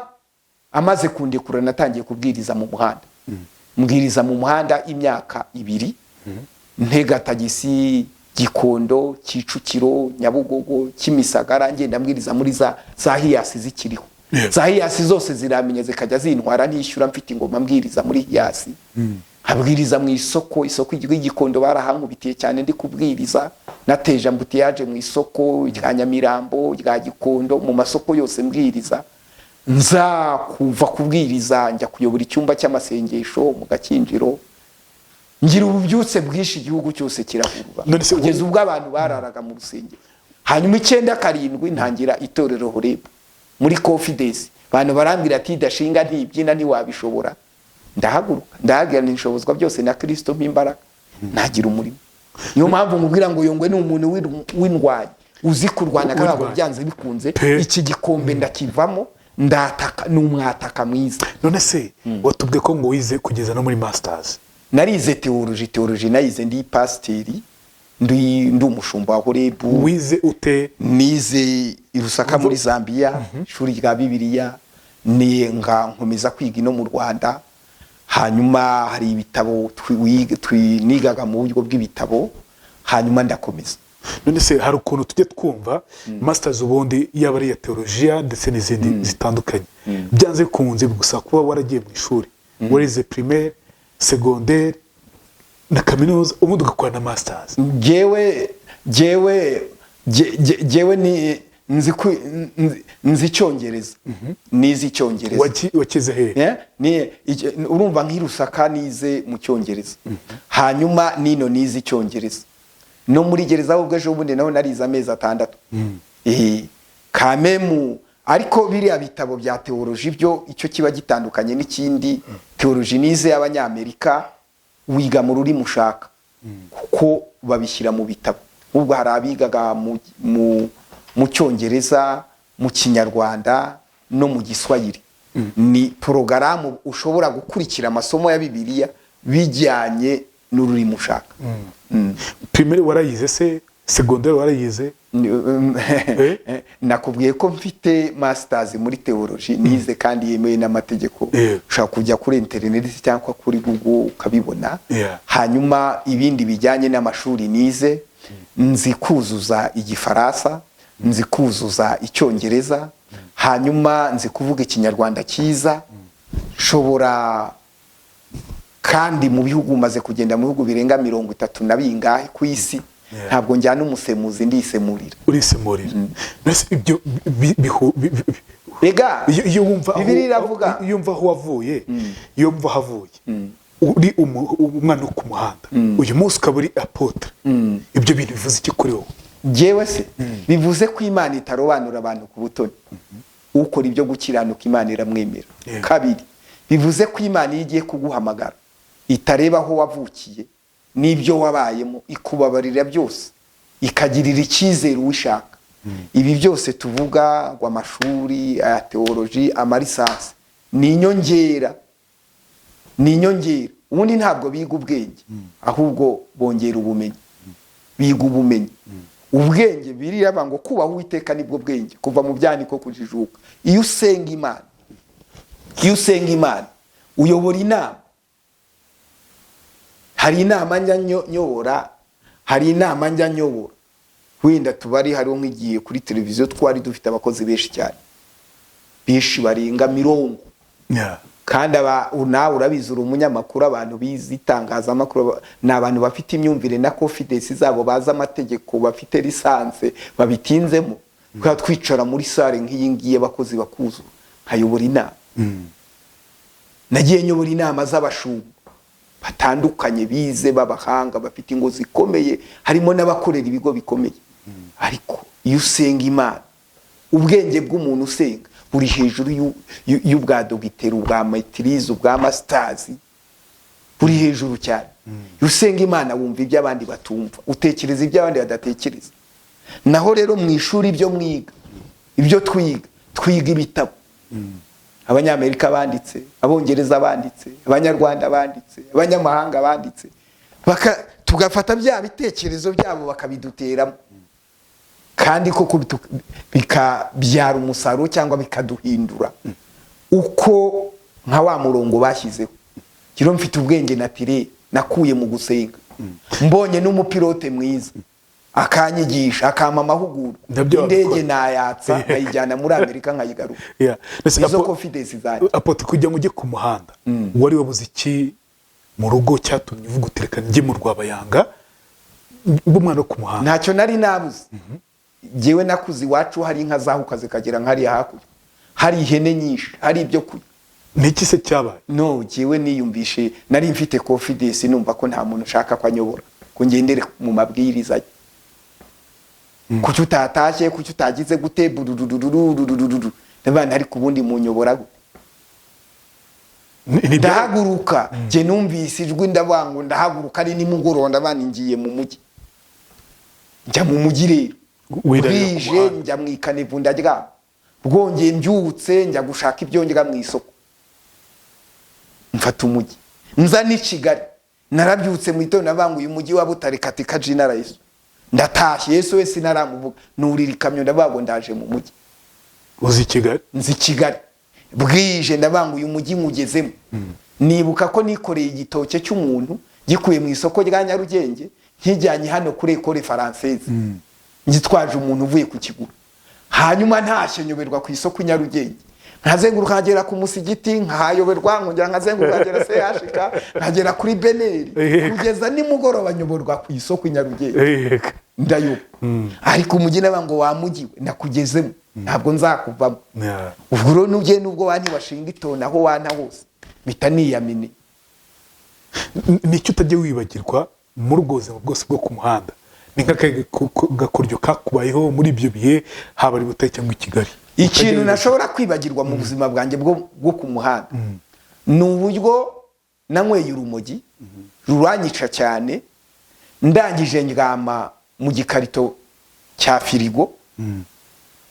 amaze kundekura, natangiye kubwiriza mu muhanda, mbwiriza mu muhanda imyaka 2, ntega tagisi Gikondo, Kicukiro, Nyabugogo, Kimisagara, ngenda mbwiriza muri za Hiace zikiriho. Za Hiace zose ziramenya, zikajya zintwara ntishyura, mfite ingoma, mbwiriza muri Hiace, nkabwiriza mu isoko. Isoko ry'Igikondo barahankubitiye cyane ndi kubwiriza, nateje embouteillage mu isoko rya Nyamirambo, rya Gikondo, mu masoko yose mbwiriza. Nza kuva kubwiriza, njya kuyobora icyumba cy'amasengesho mu Gakinjiro, ngira ububyutse bwinshi, igihugu cyose kirahurura, None se kugeza ubwo abantu bararaga mu rusengero. Hanyuma 97 ntangira itorero Horebu muri Confidence. Abantu barambwira ati: "Dashinga, ntibyina, ntiwabishobora." Ndahaguruka, ndahagira nishobozwa byose na Kristo mpa imbaraga, ntagira umurimo. Niyo mpamvu nkubwira ngo Yongwe ni umuntu w'indwanyi, uzi kurwana kandi ntabwo W'indwanyi. byanze bikunze Pe. iki gikombe ndakivamo, ndataka, ni umwataka mwiza. None se watubwiye ko ngo wize kugeza no muri masters? Narize théologie. Théologie nayize ndi pasiteri, ndi umushumba wa Horebu. Wize ute? Nize i Lusaka muri Zambia, ishuri rya Bibiliya, ni nga nkomeza kwiga ino mu Rwanda. Hanyuma hari ibitabo nigaga mu buryo bw'ibitabo, hanyuma ndakomeza. None se hari ukuntu tujya twumva masters ubundi, yaba ari iya teolojiya ndetse n'izindi zitandukanye, byanze bikunze gusa kuba waragiye mu ishuri, warize primaire, secondaire na kaminuza, ubundi ugakora na masters? Jewe ni nzi nzi icyongereza, nize icyongereza. Wakize hehe? Yeah, urumva nk'i Lusaka nize mu cyongereza, hanyuma nino nize icyongereza, no muri gereza ahubwo ejo bundi naho narize amezi 6. Kamemu ariko biriya bitabo bya théologie byo, icyo kiba gitandukanye n'ikindi, théologie nize y'Abanyamerika, wiga mu rurimi ushaka kuko babishyira mu bitabo. Ubwo hari abigaga mu cyongereza, mu kinyarwanda no mu giswahili. Ni porogaramu ushobora gukurikira amasomo ya Bibiliya bijyanye n'ururimi ushaka. Primaire warayize se? Secondaire warayize? Nakubwiye ko mfite masters muri théologie nize kandi yemewe n'amategeko. Ushobora kujya kuri interineti cyangwa kuri Google ukabibona. Hanyuma ibindi bijyanye n'amashuri nize, nzi kuzuza igifaransa, nzi kuzuza icyongereza, hanyuma nzi kuvuga ikinyarwanda cyiza. Nshobora kandi mu bihugu, maze kugenda mu bihugu birenga 30 na bingahe ku isi. Ntabwo njyana umusemuzi, ndisemurira. Urisemurira. Mbese ibyo Rega iyo wumva Bibiliya iravuga iyo wumva aho wavuye, iyo wumva aho avuye uri umwana wo ku muhanda, uyu munsi ukaba uri apôtre, ibyo bintu bivuze iki kuri wowe? Jyewe se, bivuze ko Imana itarobanura abantu ku butoni. Ukora ibyo gukiranuka, Imana iramwemera. Kabiri, bivuze ko Imana iyo igiye kuguhamagara itareba aho wavukiye n'ibyo wabayemo, ikubabarira byose, ikagirira icyizere uwishaka. Ibi byose tuvuga ngo amashuri aya théologie, ama licence, ni inyongera, ni inyongera. Ubundi ntabwo biga ubwenge, ahubwo bongera ubumenyi. Biga ubumenyi, ubwenge biriya ngo kubaha Uwiteka nibwo bwenge, kuva mu byaniko kujijuka. Iyo usenga Imana, iyo usenga Imana uyobora inama. Hari inama njya nyobora, hari inama njya nyobora, wenda tubari hariho nk'igihe kuri televiziyo twari dufite abakozi benshi cyane, benshi barenga 40. Kandi aba nawe urabizi, uri umunyamakuru, abantu bize itangazamakuru ni abantu bafite imyumvire na confidence zabo, bazi amategeko, bafite licence, babitinzemo. Kubera twicara muri salle nk'iyi ngiyi, abakozi bakuzura, nkayobora inama. Nagiye nyobora inama z'abashumba batandukanye, bize, b'abahanga, bafite ingo zikomeye, harimo n'abakorera ibigo bikomeye. Ariko iyo usenga Imana, ubwenge bw'umuntu usenga buri hejuru y'ubwa dogiteri, ubwa maîtrise, ubwa masters, buri hejuru cyane. Iyo usenga Imana wumva ibyo abandi batumva, utekereza ibyo abandi badatekereza. Naho rero mu ishuri ibyo mwiga, ibyo twiga, twiga ibitabo Abanyamerika banditse, Abongereza banditse, Abanyarwanda banditse, abanyamahanga banditse. Tugafata bya bitekerezo byabo bakabiduteramo, kandi koko bikabyara umusaruro cyangwa bikaduhindura uko nka wa murongo bashyizeho. Rero mfite ubwenge naturel nakuye mu gusenga. Mbonye n'umupilote mwiza akanyigisha, akampa amahugurwa, Nabyo indege wabikora. nayatsa nkayijyana muri Amerika, nkayigaruka. Mbese Izo confidence zanjye. Apôtre, kugira ngo ujye ku muhanda, wari wabuze iki mu rugo cyatumye uvuga uti: "Reka njye mu Rwabayanga mbe umwana wo ku muhanda"? Ntacyo nari nabuze. Jyewe nakuze iwacu hari inka zahuka zikagera nk'hariya hakurya, hari ihene nyinshi, hari ibyo kurya. Ni iki se cyabaye? No jyewe niyumvishe, nari mfite confidence, numva ko nta muntu ushaka ko anyobora, ko ngendere mu mabwiriza ye. Kuki utatashye? Kuki utagize gute? Bururururururururu. Ndabana, ariko ubundi munyobora gute? Ndahaguruka. Jye numvise ijwi, ndavuga ngo ndahaguruka, ari nimugoroba, ndabana ngiye mu mujyi. Njya mu mujyi rero. Wirarira ku Bwije muhanda. njya mu ikanivu ndaryama. Bwongeye mbyutse njya gushaka ibyo ndya mu isoko, mfata umujyi nza n'i Kigali. Narabyutse mu gitondo, ndavuga ngo uyu mujyi wa Butare, katika jina la Yesu, ndatashye. Yesu wese naramuvuga, nurira ikamyo, ndavuga ngo ndaje mu mujyi. Uzi Kigali. Nzi Kigali. Bwije ndavuga ngo uyu mujyi nywugezemo. Nibuka ko nikoreye igitoke cy'umuntu gikuye mu isoko rya Nyarugenge, nkijyanye hano kuri École Française, ngitwaje umuntu uvuye ku kigura. Hanyuma ntashye nyoberwa ku isoko i Nyarugenge, nkazenguruka nkagera ku musigiti nkahayoberwa, nkongera nkazenguruka nkagera CHK, nkagera kuri BNR, kugeza nimugoroba nyoborwa ku isoko i Nyarugenge. Ndayoba, ariko umujyi naba ngo wamugiwe nakugezemo, ntabwo nzakuvamo. Ubwo rero nugiye nubwo wanti washinga itona aho wana hose, mpita niyamine. Nicyo utajya wibagirwa muri ubwo buzima bwose bwo ku muhanda? Ni nk'akahe gakoryo kakubayeho muri ibyo bihe, haba ari Butare cyangwa i Kigali? Ikintu Utajya wibagirwa. nashobora kwibagirwa mu buzima bwanjye bwo ku muhanda ni uburyo nanyweye urumogi ruranyica cyane, ndangije ndyama mu gikarito cya firigo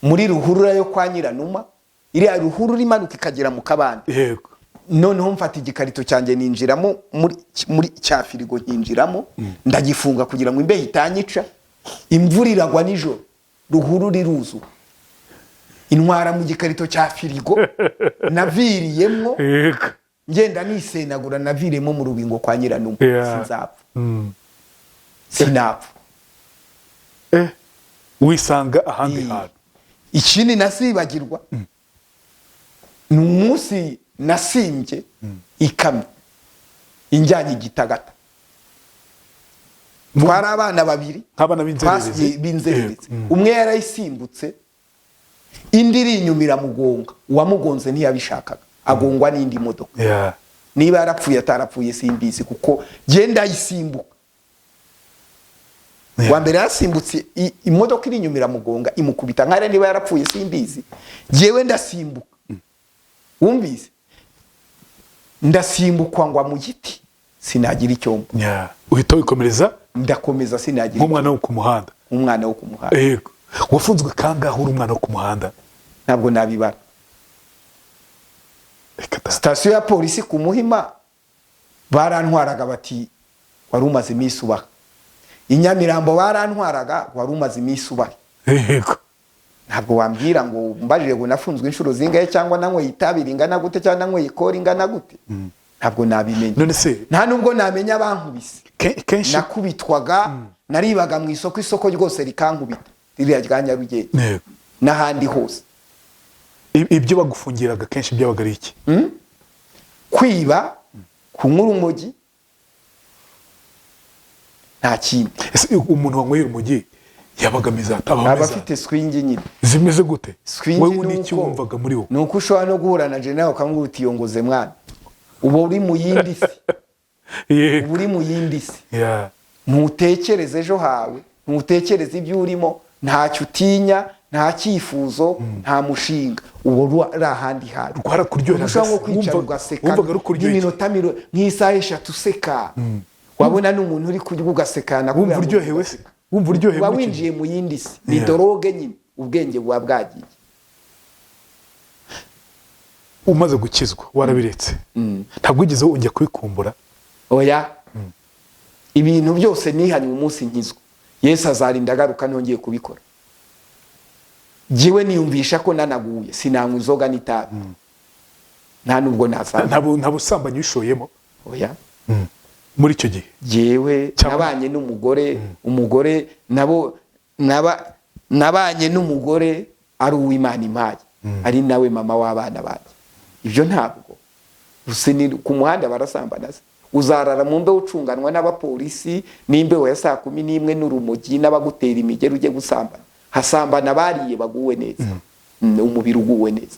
muri ruhurura yo kwa Nyiranuma, iriya ruhurura imanuka ikagera mu kabande. Noneho mfata igikarito cyanjye ninjiramo muri cya firigo, nkinjiramo, ndagifunga kugira ngo imbeho itanyica. Imvura iragwa nijoro, ruhurura iruzura, intwara mu gikarito cya firigo naviriyemwo. Ngenda nisenagura, naviriyemo mu rubingo kwa Nyiranuma. Sinzapfa, sinapfa. Wisanga ahandi hantu. Ikindi nasibagirwa ni umunsi nasimbye ikamyo injyanye igitagata. Twari abana babiri. Nk'abana b'inzererezi. B'inzererezi. Umwe yarayisimbutse, indi iri inyuma iramugonga. Uwamugonze ntiyabishakaga, agongwa n'indi modoka. Niba yarapfuye atarapfuye simbizi, kuko genda ayisimbuka. Wa mbere yarasimbutse, imodoka iri inyuma iramugonga, imukubita nkariya. Niba yarapfuye simbizi. Jyewe ndasimbuka, wumvise, ndasimbukwa ngwa mu giti, sinagira icyombo. Yeah. Uhita wikomereza. Ndakomeza, sinagira. Nk'umwana wo ku muhanda. Umwana wo ku muhanda. Yego. Wafunzwe kangahe uri umwana wo ku muhanda? Ntabwo nabibara. Reka da. Sitasiyo ya polisi ku Muhima barantwaraga bati: "Wari umaze iminsi ubaha." I Nyamirambo barantwaraga: "Wari umaze iminsi ubaha." Ntabwo wambwira ngo mbajije ngo nafunzwe inshuro zingahe, cyangwa nanyweye itabi ringana gute, cyangwa nanyweye ikora ingana gute, ntabwo nabimenya. None se Nta nubwo namenya abankubise. Kenshi Nakubitwaga, naribaga mu isoko, isoko ryose rikankubita, ririya rya Nyarugenge n'ahandi hose. Ibyo bagufungiraga kenshi byabaga ari iki? Kwiba, kunywa urumogi, nta kindi. Ese umuntu wanyweye urumogi yabaga ameze ate? Aba Aba ameze afite swing nyine. Zimeze gute? Swing. Wowe n'iki wumvaga muri wowe? Ni uko ushobora no guhura na general ukamubwira uti: "Yongoze mwana." Uba uri mu yindi si. Uba uri mu yindi si. Ntutekereze ejo hawe, ntutekereze ibyo urimo, ntacyo utinya, nta cyifuzo, nta mushinga, uba uri ahandi hantu. Rwarakuryoheraga Ushobora nko se? kwicara ugaseka Wumvaga rukuryoheye? nk'iminota nk'isaha 3 useka, wabona n'umuntu uri kurya ugasekana. Wumva uryohewe se? Wumva uryohewe Uba muri icyo winjiye mu yindi si, ni drogue nyine, ubwenge buba bwagiye. Umaze gukizwa warabiretse, ntabwo wigeze wongera kubikumbura? Oya, ibintu byose nihanye umunsi nkizwa. Yesu azarinda agaruka ntongeye kubikora. Jyewe niyumvisha ko nanaguye sinanywa inzoga n'itabi, nta nubwo nasanga. Nta busambanyi wishoyemo? Oya. Muri icyo gihe? Jyewe nabanye n'umugore, umugore nabo nabanye n'umugore ari uw'Imana impaye, ari nawe mama w'abana banjye. Ibyo ntabwo. Gusa ni ku muhanda barasambana se? Uzarara mu mbeho ucunganwa n'abapolisi n'imbeho ya saa 11 n'urumogi n'abagutera imigeri, ujye gusambana? Hasambana bariye baguwe neza, umubiri uguwe neza.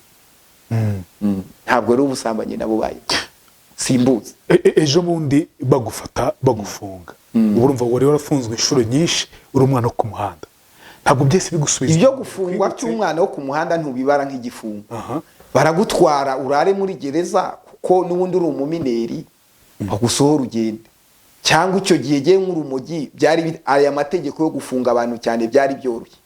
Ntabwo rero ubusambanyi nabo baye simbuzi. Ejo bundi bagufata bagufunga, ubu urumva wari warafunzwe inshuro nyinshi uri umwana wo ku muhanda, ntabwo byose bigusubiza Ibyo gufungwa Twibutse. cy'umwana wo ku muhanda ntubibara nk'igifungo. Baragutwara urare muri gereza, kuko n'ubundi uri umumineur, bagusohora ugende. Cyangwa icyo gihe gihe nk'urumogi byari aya mategeko yo gufunga abantu cyane byari byoroshye.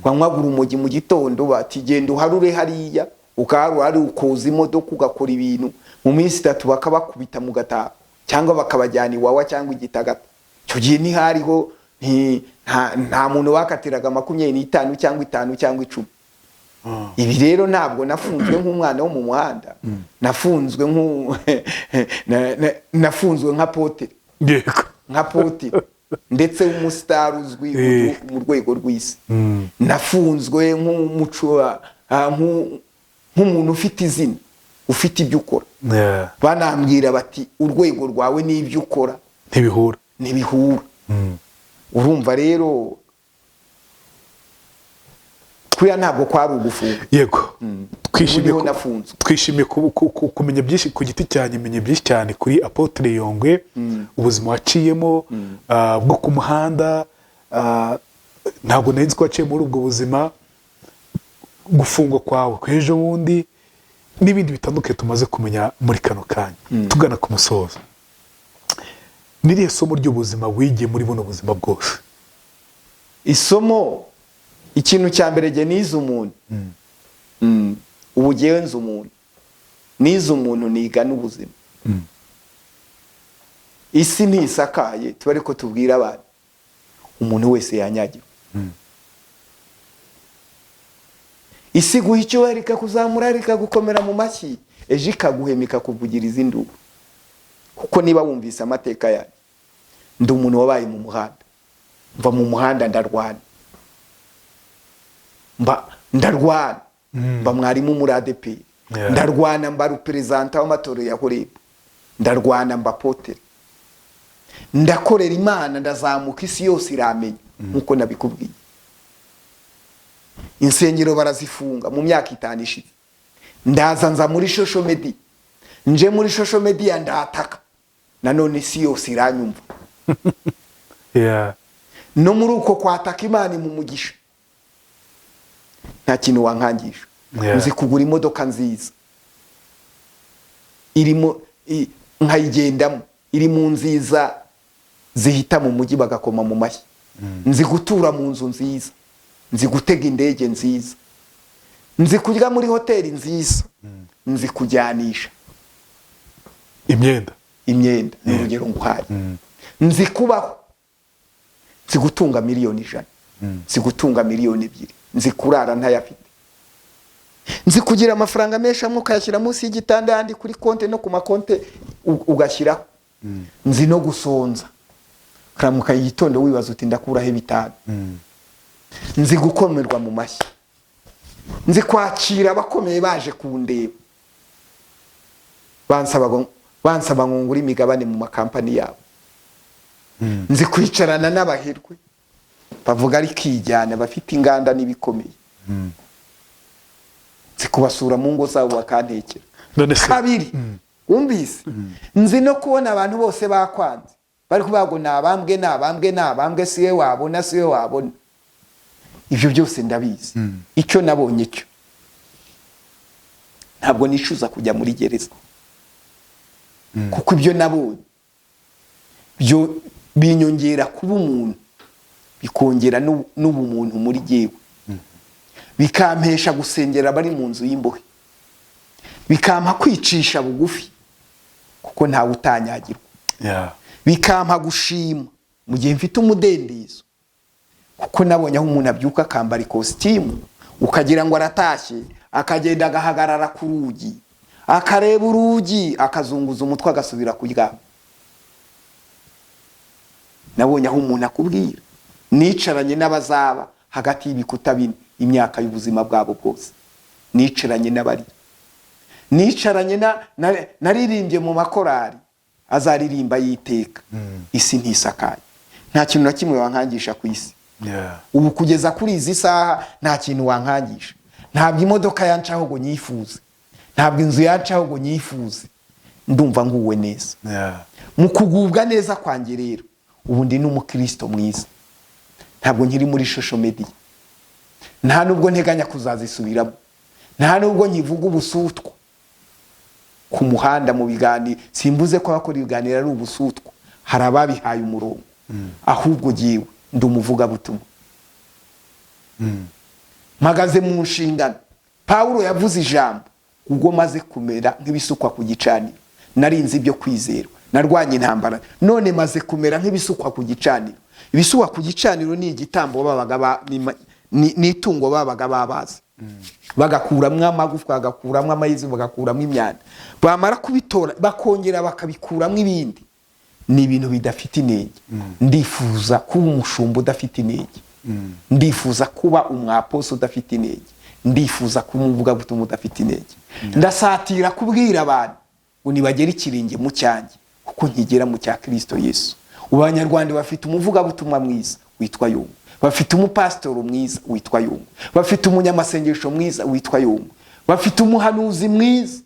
Wanywaga urumogi mu gitondo, bati: "Genda uharure hariya." Ukaharura hari, ukoza imodoka, ugakora ibintu, mu minsi 3 bakabakubita mugataha, cyangwa bakabajyana Iwawa cyangwa Igitagata. Icyo gihe ntihariho nta muntu bakatiraga 25 cyangwa 5 cyangwa 10. Ibi rero ntabwo nafunzwe nk'umwana wo mu muhanda, nafunzwe nafunzwe nka apôtre. Nka apôtre, ndetse w'umusitari uzwi mu rwego rw'isi. Nafunzwe nk'umuco, nk'umuntu ufite izina, ufite ibyo ukora. Banambwira bati: "Urwego rwawe n'ibyo ukora Ntibihura. ntibihura." Urumva rero kuriya ntabwo kwari ugufunga. Twishimiye Ubu niho nafunzwe. Twishimiye kumenya byinshi ku giti cyanjye, menye byinshi cyane kuri Apôtre Yongwe, ubuzima waciyemo bwo ku muhanda. Ntabwo nari nzi ko waciye muri ubwo buzima, gufungwa kwawe kw'ejo bundi n'ibindi bitandukanye tumaze kumenya muri kano kanya. Tugana ku musozo, n'irihe somo ry'ubuzima wigiye muri buno buzima bwose? Isomo, ikintu cya mbere, jye nize umuntu. Ubu jyewe nzi umuntu, nize umuntu, niga n'ubuzima. Isi ntisakaye, tuba ariko tubwira abantu, umuntu wese yanyagirwa. Isi guha icyubahiro, ikakuzamura, ikagukomera mu mashyi, ejo ikaguhema, ikakuvugiriza induru. Kuko niba wumvise amateka yanjye, ndi umuntu wabaye mu muhanda, mva mu muhanda ndarwana, mba ndarwana, mba mwarimu muri ADEPR. Ndarwana mba representant w'amatorero ya Horebu, ndarwana mba apôtre, ndakorera Imana, ndazamuka, isi yose iramenya nkuko nabikubwiye. Insengero barazifunga mu myaka 5 ishize, ndaza nza muri social media, nje muri social media ndataka, nanone isi yose iranyumva. No muri uko kwataka, Imana mu mugisha, nta kintu wankangisha. Nzi kugura imodoka nziza irimo nkayigendamo, iri mu nziza zihita mu mujyi bagakoma mu mashyi. Nzi gutura mu nzu nziza, nzi gutega indege nziza, nzi kurya muri hoteli nziza, nzi kujyanisha imyenda. Imyenda ni urugero nguhaye. Nzi kubaho, nzi gutunga miliyoni 100, nzi gutunga miliyoni 2, nzi kurara ntayafite, nzi kugira amafaranga menshi, amwe ukayashyira munsi y'igitanda, ayandi kuri konte no ku makonte ugashyiraho. Nzi no gusonza, karamuka igitondo wibaza uti: "Ndakuraho 5?" Nzi gukomerwa mu mashyi, nzi kwakira abakomeye baje kundeba bansaba ngo ngure imigabane mu makampani yabo. Nzi kwicarana n'abaherwe bavuga arikijyana, bafite inganda n'ibikomeye, nzi kubasura mu ngo zabo bakantekera. None se Kabiri, wumvise, nzi no kubona abantu bose bakwanze, bari kuvuga ngo nabambwe, nabambwe, nabambwe, siwe wabona, siwe wabona. Ibyo byose ndabizi. Icyo nabonye cyo, ntabwo nicuza kujya muri gereza, kuko ibyo nabonye byo binyongera kuba umuntu, bikongera n'ubumuntu muri jyewe, bikampesha gusengera abari mu nzu y'imbohe, bikampa kwicisha bugufi kuko ntawe utanyagirwa, bikampa gushima mu gihe mfite umudendezo, kuko nabonye aho umuntu abyuka akambara ikositimu ukagira ngo aratashye, akagenda agahagarara ku rugi, akareba urugi, akazunguza umutwe, agasubira kuryama. Nabonye aho umuntu akubwira, nicaranye n'abazaba hagati y'ibikuta bine imyaka y'ubuzima bwabo bwose, nicaranye n'abarira, nicaranye naririmbye mu makorari azaririmba y'iteka. Isi ntisakaye, nta kintu na kimwe wankangisha ku isi. Ubu kugeza kuri izi saha nta kintu wankangisha. Ntabwo imodoka yancaho ngo nyifuze, ntabwo inzu yancaho ngo nyifuze. Ndumva nguwe neza. Mu kugubwa neza kwanjye rero, ubu ndi n'umukristo mwiza. Ntabwo nkiri muri social media, nta nubwo nteganya kuzazisubiramo, nta nubwo nkivuga ubusutwa ku muhanda mu biganiro. Simbuze ko abakora ibiganiro ari ubusutwa, hari ababihaye umurongo. Ahubwo jyewe ndi umuvugabutumwa, mpagaze mu nshingano. Pawulo yavuze ijambo: "Ubwo maze kumera nk'ibisukwa ku gicaniro, narinze ibyo kwizerwa, narwanye intambara, none maze kumera nk'ibisukwa ku gicaniro." Ibisukwa ku gicaniro ni igitambo babaga ni itungo babaga babaze, bagakuramo amagufwa, bagakuramo amayizi, bagakuramo imyanda. Bamara kubitora bakongera bakabikuramo ibindi. Ni ibintu bidafite inenge. Ndifuza kuba umushumba udafite inenge, ndifuza kuba umwaposo udafite inenge, ndifuza kuba umuvugabutumwa udafite inenge. Ndasatira kubwira abantu ngo nibagere ikirenge mu cyanjye kuko nkigera mu cya Kirisito Yesu. Ubu Abanyarwanda bafite umuvugabutumwa mwiza witwa Yungwe, bafite umupasitoro mwiza witwa Yungwe, bafite umunyamasengesho mwiza witwa Yungwe, bafite umuhanuzi mwiza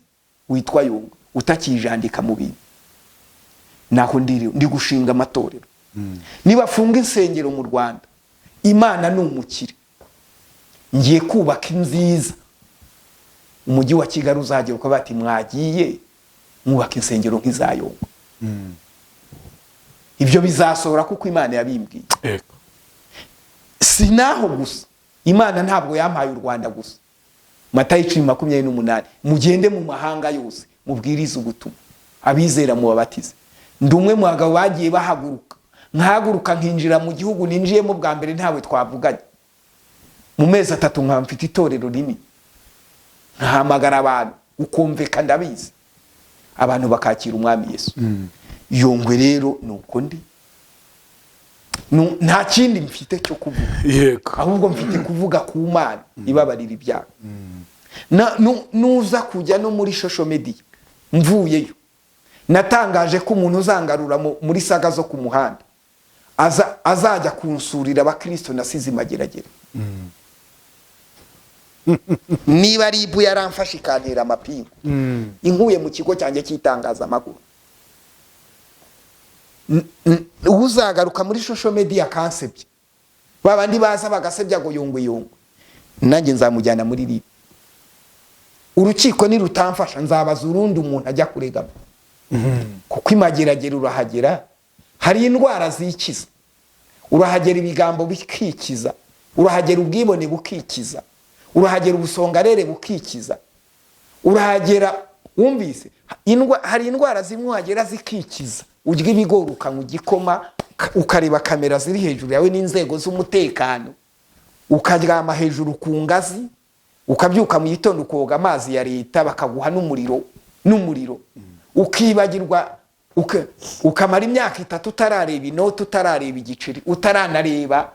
witwa Yungwe utakijandika mu bintu. Naho ndi gushinga amatorero. Nibafunga insengero mu Rwanda, Imana ni umukire, ngiye kubaka inziza. Umujyi wa Kigali uzagera uko bati: "Mwagiye mwubaka insengero nk'iza Yungwe." Ibyo bizasohora kuko Imana yabimbwiye. Si naho gusa, Imana ntabwo yampaye u Rwanda gusa. Matayo 10:28: "Mugende mu mahanga yose, mubwirize ubutumwa, abizera mubabatize." Ndi umwe mu bagabo bagiye bahaguruka, nkahaguruka nkinjira mu gihugu ninjiyemo bwa mbere ntawe twavuganye, mu mezi 3 nkaba mfite itorero rinini, nkahamagara abantu ukumveka, ndabizi, abantu bakakira Umwami Yesu. Yongwe rero ni uko ndi. Nta kindi mfite cyo kuvuga, ahubwo mfite kuvuga ku Mana ibabarira ibyaha. Nuza kujya no muri social media mvuyeyo, natangaje ko umuntu uzangarura muri saga zo ku muhanda azajya kunsurira abakristo nasize imageragere. Niba RIB yaramfashe ikantera amapingu inkuye mu kigo cyanjye cy'itangazamakuru, uzagaruka muri social media akansebya. Babandi baza bagasebya ngo Yongwe Yongwe, nanjye nzamujyana muri RIB. Urukiko nirutamfasha, nzabaza urundi umuntu ajya kuregama, kuko imageragere urahagera hari indwara zikiza, urahagera ibigambo bikikiza, urahagera ubwibone bukikiza, urahagera ubusongarere bukikiza, urahagera wumvise hari indwara zimwe uhagera zikikiza. Urya ibigori, ukanywa igikoma, ukareba kamera ziri hejuru yawe n'inzego z'umutekano, ukaryama hejuru ku ngazi, ukabyuka mu gitondo ukoga amazi ya leta, bakaguha n'umuriro, ukibagirwa, ukamara imyaka 3 utarareba inoti, utarareba igiceri, utaranareba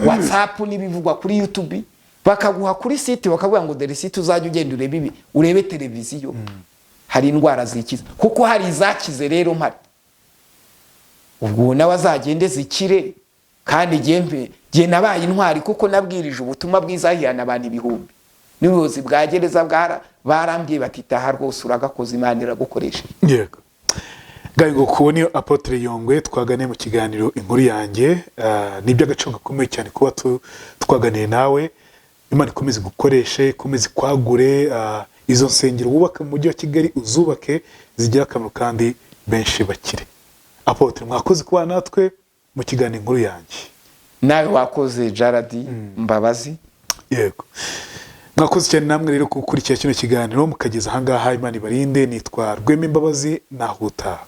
WhatsApp n'ibivugwa kuri YouTube. Bakaguha kuri site, bakavuga ngo dore site uzajya ugenda urebe ibi, urebe televiziyo. Hari indwara zikiza, kuko hari izakize. Rero mpari ubwo nawe azagende zikire. Kandi jye nabaye intwari, kuko nabwirije ubutumwa bwiza hihana abantu ibihumbi. N'ubuyobozi bwa gereza barambwiye bati: "Taha rwose, uragakoze, Imana iragukoresha." Yego, ngaho ngo niyo Apôtre Yongwe twaganiye mu kiganiro Inkuru Yanjye. Ni iby'agaciro gakomeye cyane kuba twaganiye nawe. Imana ikomeze igukoreshe, ikomeze ikwagure. Izo nsengero wubaka mu mujyi wa Kigali uzubake zigire akamaro kandi benshi bakire. Apôtre, mwakoze kubana natwe mu kiganiro Inkuru Yanjye. Nawe wakoze, Jaradi Mbabazi. Yego, mwakoze cyane namwe rero gukurikira kino kiganiro mukageza ahangaha. Imana ibarinde. Nitwa Rwema Imbabazi, nahutaha.